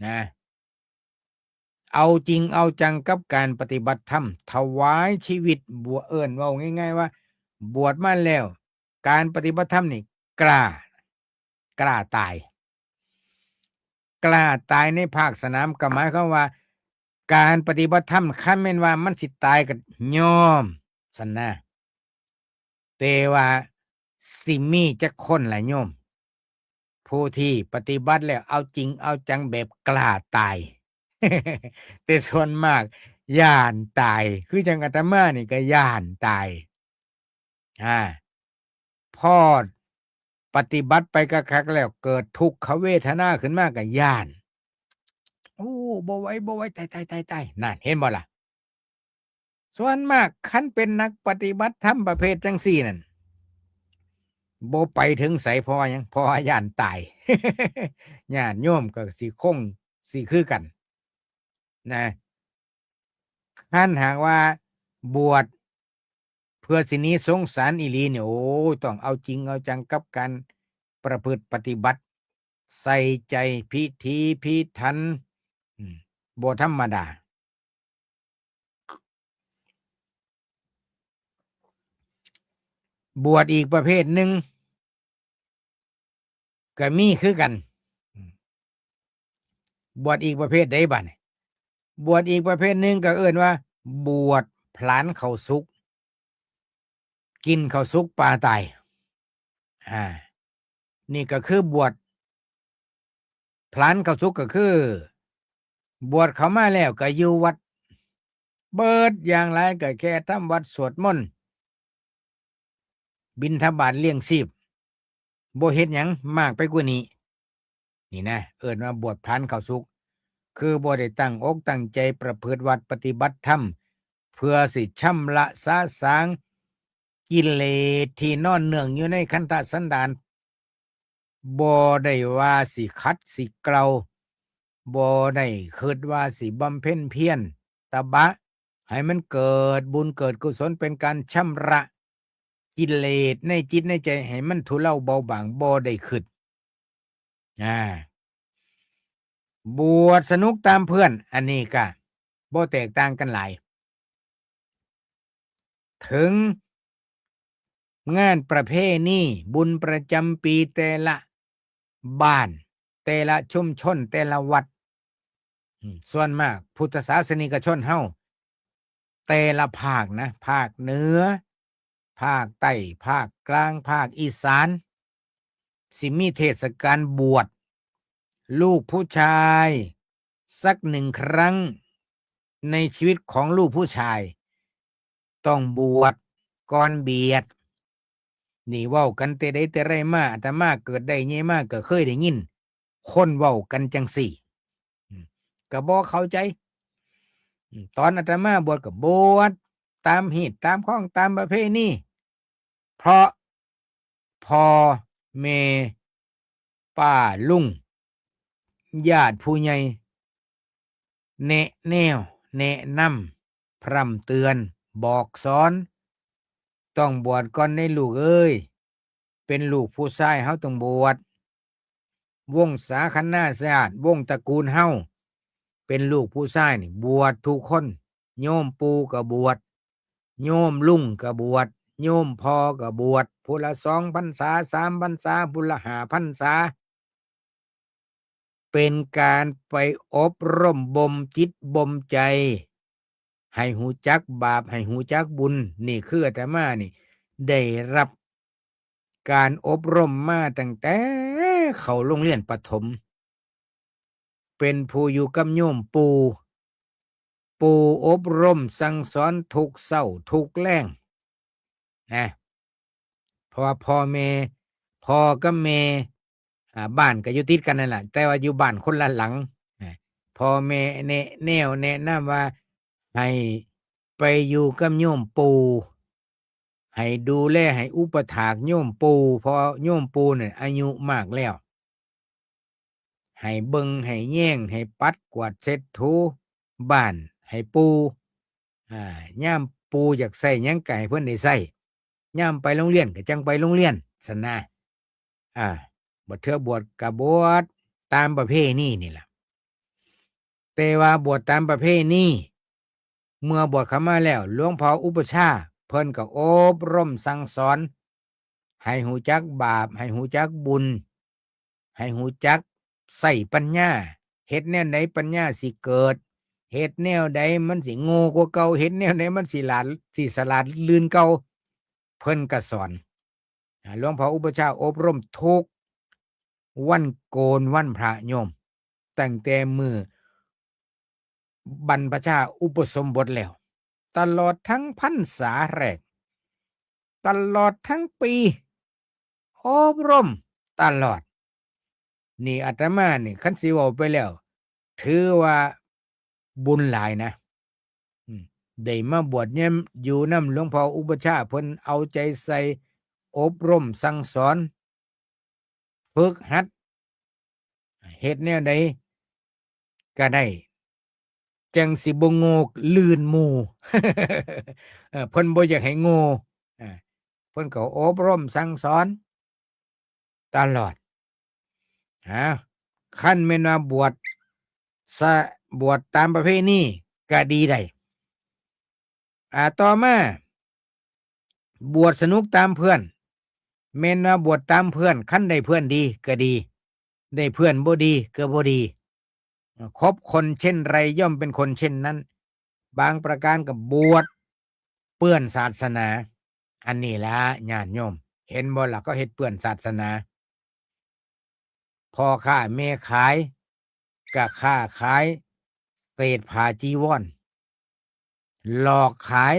นะ เอาจริงเอาจังกับการปฏิบัติธรรม ถวายชีวิต บวช เอิ้นเว้าง่ายๆว่า บวชมาแล้ว การปฏิบัติธรรมนี่กล้า กล้าตาย กล้าตายในภาคสนาม ก็หมายความว่า การปฏิบัติธรรม คันแม่นว่ามันสิตายก็ยอมซั้นนะ แต่ว่าสิมีจักคนล่ะโยม ผู้ที่ปฏิบัติแล้วเอาจริงเอาจังแบบกล้าตาย แต่ส่วนมากย้านตาย คือจั่งอาตมานี่ก็ย้านตาย อ่า พอปฏิบัติไปคักๆแล้วเกิดทุกขเวทนาขึ้นมาก็ย้าน โอ้ บ่ไหว บ่ไหว ตาย ตาย ตาย ตาย นั่น เห็นบ่ล่ะ ส่วนมากคันเป็นนักปฏิบัติธรรมประเภทจั่งซี้นั่น บ่ไปถึงไส เพราะว่าหยัง เพราะว่าย้านตาย ญาติโยมก็สิคงสิคือกัน นะ คันหากว่าบวชเพื่อสิหนีสงสารอีหลีเนี่ย โอ้ย ต้องเอาจริงเอาจังกับการประพฤติปฏิบัติ ใส่ใจพิถีพิถัน อืม บ่ธรรมดา บวชอีกประเภทหนึ่ง ก็มีคือกัน บวชอีกประเภทใดบัดนี้ บวชอีกประเภทหนึ่งก็เอิ้นว่า บวชพลานเข้าสุค กินเข้าสุคปาตาย อ่า นี่ก็คือบวชพลานเข้าสุค ก็คือ บวชเข้ามาแล้วก็อยู่วัด เบิดอย่างหลายก็แค่ทำวัตรสวดมนต์ บิณฑบาตเลี้ยงชีพ บ่เฮ็ดหยังมากไปกว่านี้ นี่นะ เอิ้นว่าบวชพลานเข้าสุค คือบ่ได้ตั้งอกตั้งใจประพฤติวัตรปฏิบัติธรรม เพื่อสิชำระสะสางกิเลสที่นอนเนื่องอยู่ในขันธสันดาน บ่ได้ว่าสิขัดสิเกลา บ่ได้คิดว่าสิบำเพ็ญเพียรตบะ ให้มันเกิดบุญเกิดกุศล เป็นการชำระกิเลสในจิตในใจให้มันทุเลาเบาบาง บ่ได้คิด อ่า บวชสนุกตามเพื่อน อันนี้ก็บ่แตกต่างกันหลาย ถึงงานประเพณีบุญประจำปีแต่ละบ้าน แต่ละชุมชน แต่ละวัด อืม ส่วนมากพุทธศาสนิกชนเฮา แต่ละภาคนะ ภาคเหนือ ภาคใต้ ภาคกลาง ภาคอีสาน สิมีเทศกาลบวชลูกผู้ชาย สักหนึ่งครั้งในชีวิตของลูกผู้ชาย ต้องบวชก่อนเบียด นี่เว้ากันแต่ใดแต่ไรมา อาตมาเกิดได้ใหญ่มาก็เคยได้ยินคนเว้ากันจั่งซี้ อืม ก็บ่เข้าใจ อืม ตอนอาตมาบวชก็บวชตามฮีตตามคองตามประเพณี เพราะพ่อแม่ ป้าลุง ญาติผู้ใหญ่ แนะแนว แนะนำ พร่ำเตือน บอกสอน ต้องบวชก่อนเด้อลูกเอ้ย เป็นลูกผู้ชายเฮาต้องบวช วงศาคณาญาติ วงตระกูลเฮา เป็นลูกผู้ชายนี่บวชทุกคน โยมปู่ก็บวช โยมลุงก็บวช โยมพ่อก็บวช ผู้ละสองพรรษา สามพรรษา ผู้ละห้าพรรษา เป็นการไปอบรมบ่มจิตบ่มใจ ให้ฮู้จักบาป ให้ฮู้จักบุญ นี่คืออาตมานี่ ได้รับการอบรมมาตั้งแต่เข้าโรงเรียนประถม เป็นผู้อยู่กับโยมปู่ ปู่อบรมสั่งสอนทุกเช้าทุกแลง นะ เพราะว่าพ่อแม่ พ่อกับแม่ อ่า บ้านก็อยู่ติดกันนั่นแหละ แต่ว่าอยู่บ้านคนละหลัง นะ พ่อแม่แนะแนวแนะนำว่าให้ไปอยู่กับโยมปู่ ให้ดูแล ให้อุปถากโยมปู่ เพราะโยมปู่เนี่ยอายุมากแล้ว ให้เบิ่ง ให้แยง ให้ปัดกวาดเช็ดถูบ้านให้ปู่ อ่า ยามปู่อยากใช้หยังก็ให้เพิ่นได้ใช้ ยามไปโรงเรียนก็จั่งไปโรงเรียนซั้นนะ อ่า บัดเทื่อบวชก็บวชตามประเพณีนี่ล่ะ แต่ว่าบวชตามประเพณี เมื่อบวชเข้ามาแล้ว หลวงพ่ออุปัชฌาย์เพิ่นก็อบรมสั่งสอน ให้ฮู้จักบาป ให้ฮู้จักบุญ ให้ฮู้จักใช้ปัญญา เฮ็ดแนวใดปัญญาสิเกิด เฮ็ดแนวใดมันสิโง่กว่าเก่า เฮ็ดแนวใดมันสิหลาด สิฉลาดลื่นเก่า เพิ่นก็สอน อ่า หลวงพ่ออุปัชฌาย์อบรมทุกวันโกนวันพระโยม ตั้งแต่มื้อบรรพชาอุปสมบทแล้ว ตลอดทั้งพรรษาแรก ตลอดทั้งปี อบรมตลอด นี่อาตมานี่ คันสิเว้าไปแล้ว ถือว่าบุญหลายนะ อืม ได้มาบวชเนี่ย อยู่นำหลวงพ่ออุปัชฌาย์ เพิ่นเอาใจใส่อบรมสั่งสอน ฝึกหัด เฮ็ดแนวใดก็ได้ จั่งสิบ่โง่ลื่นหมู่ เออ เพิ่นบ่อยากให้โง่ อ่า เพิ่นก็อบรมสั่งสอนตลอด ฮะ คันแม่นว่าบวชสะ บวชตามประเพณีก็ดีได้ อ่า ต่อมา บวชสนุกตามเพื่อน แม่นว่าบวชตามเพื่อน คันได้เพื่อนดีก็ดี ได้เพื่อนบ่ดีก็บ่ดี คบคนเช่นไรย่อมเป็นคนเช่นนั้น บางประการก็บวชเปื้อนศาสนา อันนี้ละญาติโยม เห็นบ่ล่ะ เขาเฮ็ดเปื้อนศาสนา พ่อค้าแม่ขายก็ค้าขายเศษผ้าจีวร หลอกขาย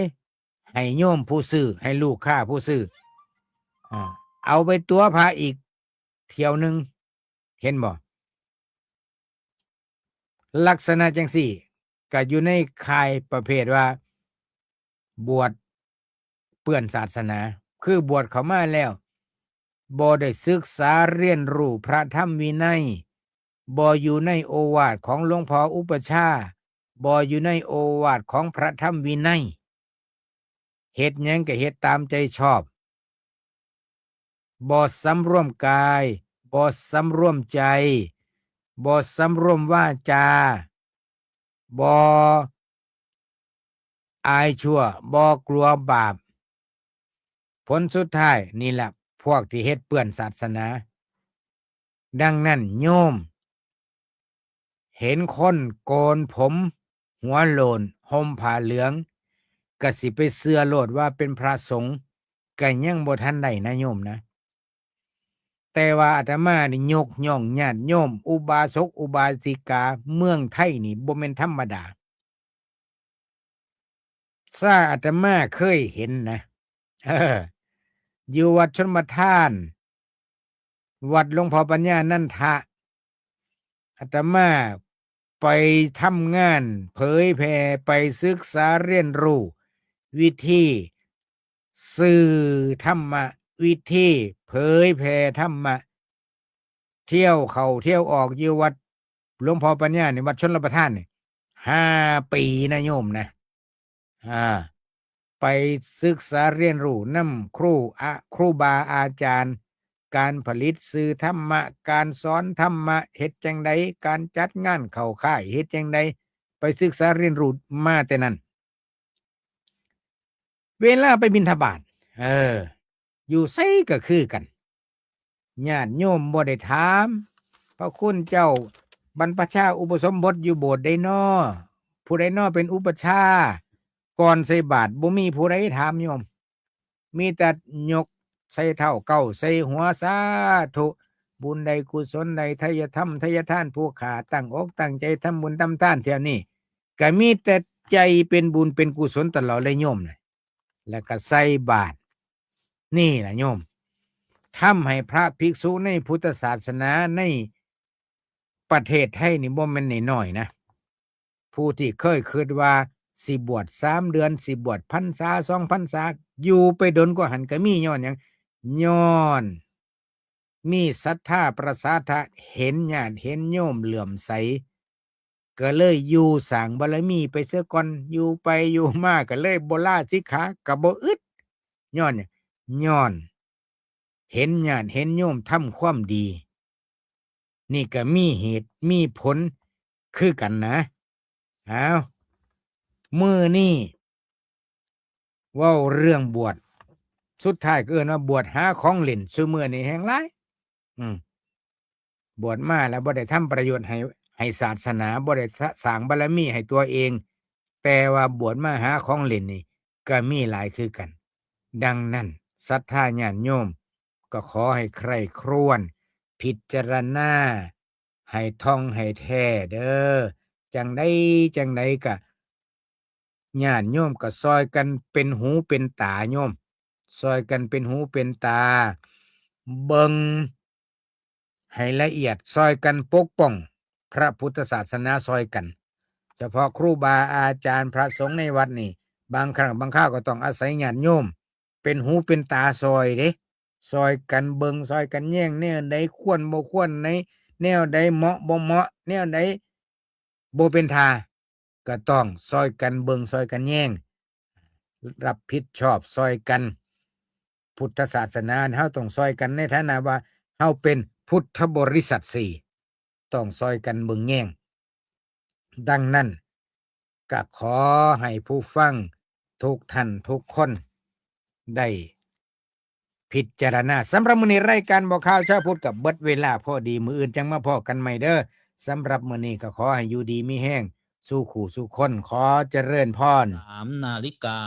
ให้โยมผู้ซื้อ ให้ลูกค้าผู้ซื้อ อ่า เอาไปตั๋วพระอีกเที่ยวหนึ่ง เห็นบ่ ลักษณะจั่งซี้ ก็อยู่ในข่ายประเภทว่า บวชเปื้อนศาสนา คือบวชเข้ามาแล้ว บ่ได้ศึกษาเรียนรู้พระธรรมวินัย บ่อยู่ในโอวาทของหลวงพ่ออุปัชฌาย์ บ่อยู่ในโอวาทของพระธรรมวินัย เฮ็ดหยังก็เฮ็ดตามใจชอบ บ่สำรวมกาย บ่สำรวมใจ บ่สำรวมวาจา บ่อายชั่ว บ่กลัวบาป ผลสุดท้ายนี่แหละ พวกที่เฮ็ดเปื้อนศาสนา ดังนั้นโยม เห็นคนโกนผมหัวโล้นห่มผ้าเหลือง ก็สิไปเชื่อโลดว่าเป็นพระสงฆ์ ก็ยังบ่ทันได้นะโยมนะ แต่ว่าอาตมานี่ยกย่องญาติโยม อุบาสกอุบาสิกาเมืองไทยนี่บ่แม่นธรรมดา ซ่าอาตมาเคยเห็นนะ เออ อยู่วัดชลประทาน วัดหลวงพ่อปัญญานันทะ อาตมาไปทำงานเผยแผ่ ไปศึกษาเรียนรู้วิธีสื่อธรรมะ วิธีเผยแผ่ธรรมะ เที่ยวเข้าเที่ยวออกอยู่วัดหลวงพ่อปัญญานี่ วัดชลประทานนี่ ห้าปีนะโยมนะ อ่า ไปศึกษาเรียนรู้นำครู อะ ครูบาอาจารย์ การผลิตสื่อธรรมะ การสอนธรรมะ เฮ็ดจั่งใด การจัดงานเข้าค่าย เฮ็ดจั่งใด ไปศึกษาเรียนรู้มาแต่นั้น เวลาไปบิณฑบาต เออ อยู่ไสก็คือกัน ญาติโยมบ่ได้ถาม พระคุณเจ้า บรรพชาอุปสมบทอยู่โบสถ์ใดน้อ ผู้ใดน้อเป็นอุปัชฌาย์ ก่อนใส่บาตรบ่มีผู้ใดถามโยม มีแต่ยกใส่เท้าเก้าใส่หัว สาธุ บุญใดกุศลใด ทายธรรมทายทานผู้ข้าตั้งอกตั้งใจทำบุญทำทานเที่ยวนี้ ก็มีแต่ใจเป็นบุญเป็นกุศลตลอดเลยโยมนะ แล้วก็ใส่บาตร นี่ล่ะโยม ทำให้พระภิกษุในพุทธศาสนาในประเทศไทยนี่บ่แม่นน้อยๆนะ ผู้ที่เคยคิดว่าสิบวชสามเดือน สิบวชพรรษาสองพรรษา อยู่ไปดนกว่าหั้นก็มี ย้อนหยัง ย้อนมีศรัทธาประสาทะ เห็นญาติเห็นโยมเหลื่อมใส ก็เลยอยู่สร้างบารมีไปเสียก่อน อยู่ไปอยู่มาก็เลยบ่ลาสิกขา ก็บ่อึด ย้อนหยัง ย้อนเห็นญาติเห็นโยมทำความดี นี่ก็มีเหตุมีผลคือกันนะ อ้าว มื้อนี้เว้าเรื่องบวช สุดท้ายก็เอิ้นว่าบวชหาของเล่น ซุมื้อนี้แฮงหลาย อืม บวชมาแล้วบ่ได้ทำประโยชน์ให้ ให้ศาสนา บ่ได้สร้างบารมีให้ตัวเอง แต่ว่าบวชมาหาของเล่นนี่ก็มีหลายคือกัน ดังนั้นศรัทธาญาติโยมก็ขอให้ใคร่ครวญพิจารณาให้ท่องให้แท้เด้อ จั่งใดจั่งใดก็ ญาติโยมก็ซ่อยกันเป็นหูเป็นตาโยม ซ่อยกันเป็นหูเป็นตา เบิ่งให้ละเอียด ซ่อยกันปกป้องพระพุทธศาสนาซ่อยกัน เฉพาะครูบาอาจารย์พระสงฆ์ในวัดนี่ บางครั้งบางคราวก็ต้องอาศัยญาติโยมเป็นหูเป็นตาซ่อยเด้ ซ่อยกันเบิ่งซ่อยกันแยง แนวใดควรบ่ควร ในแนวใดเหมาะบ่เหมาะ แนวใด บ่เป็นท่า ก็ต้องซ่อยกันเบิ่งซ่อยกันแยง รับผิดชอบซ่อยกัน พุทธศาสนาเฮาต้องซ่อยกันในฐานะว่าเฮาเป็นพุทธบริษัทสี่ ต้องซ่อยกันเบิ่งแยง ดังนั้นก็ขอให้ผู้ฟังทุกท่านทุกคนได้ พิจารณา สำหรับมื้อนี้รายการบอกข่าวชาวพุทธก็เบิดเวลาพอดี มื้ออื่นจั่งมาพ้อกันใหม่เด้อ สำหรับมื้อนี้ก็ขอให้อยู่ดีมีแฮง สู่คู่สู่คน ขอเจริญพร สามนาฬิกา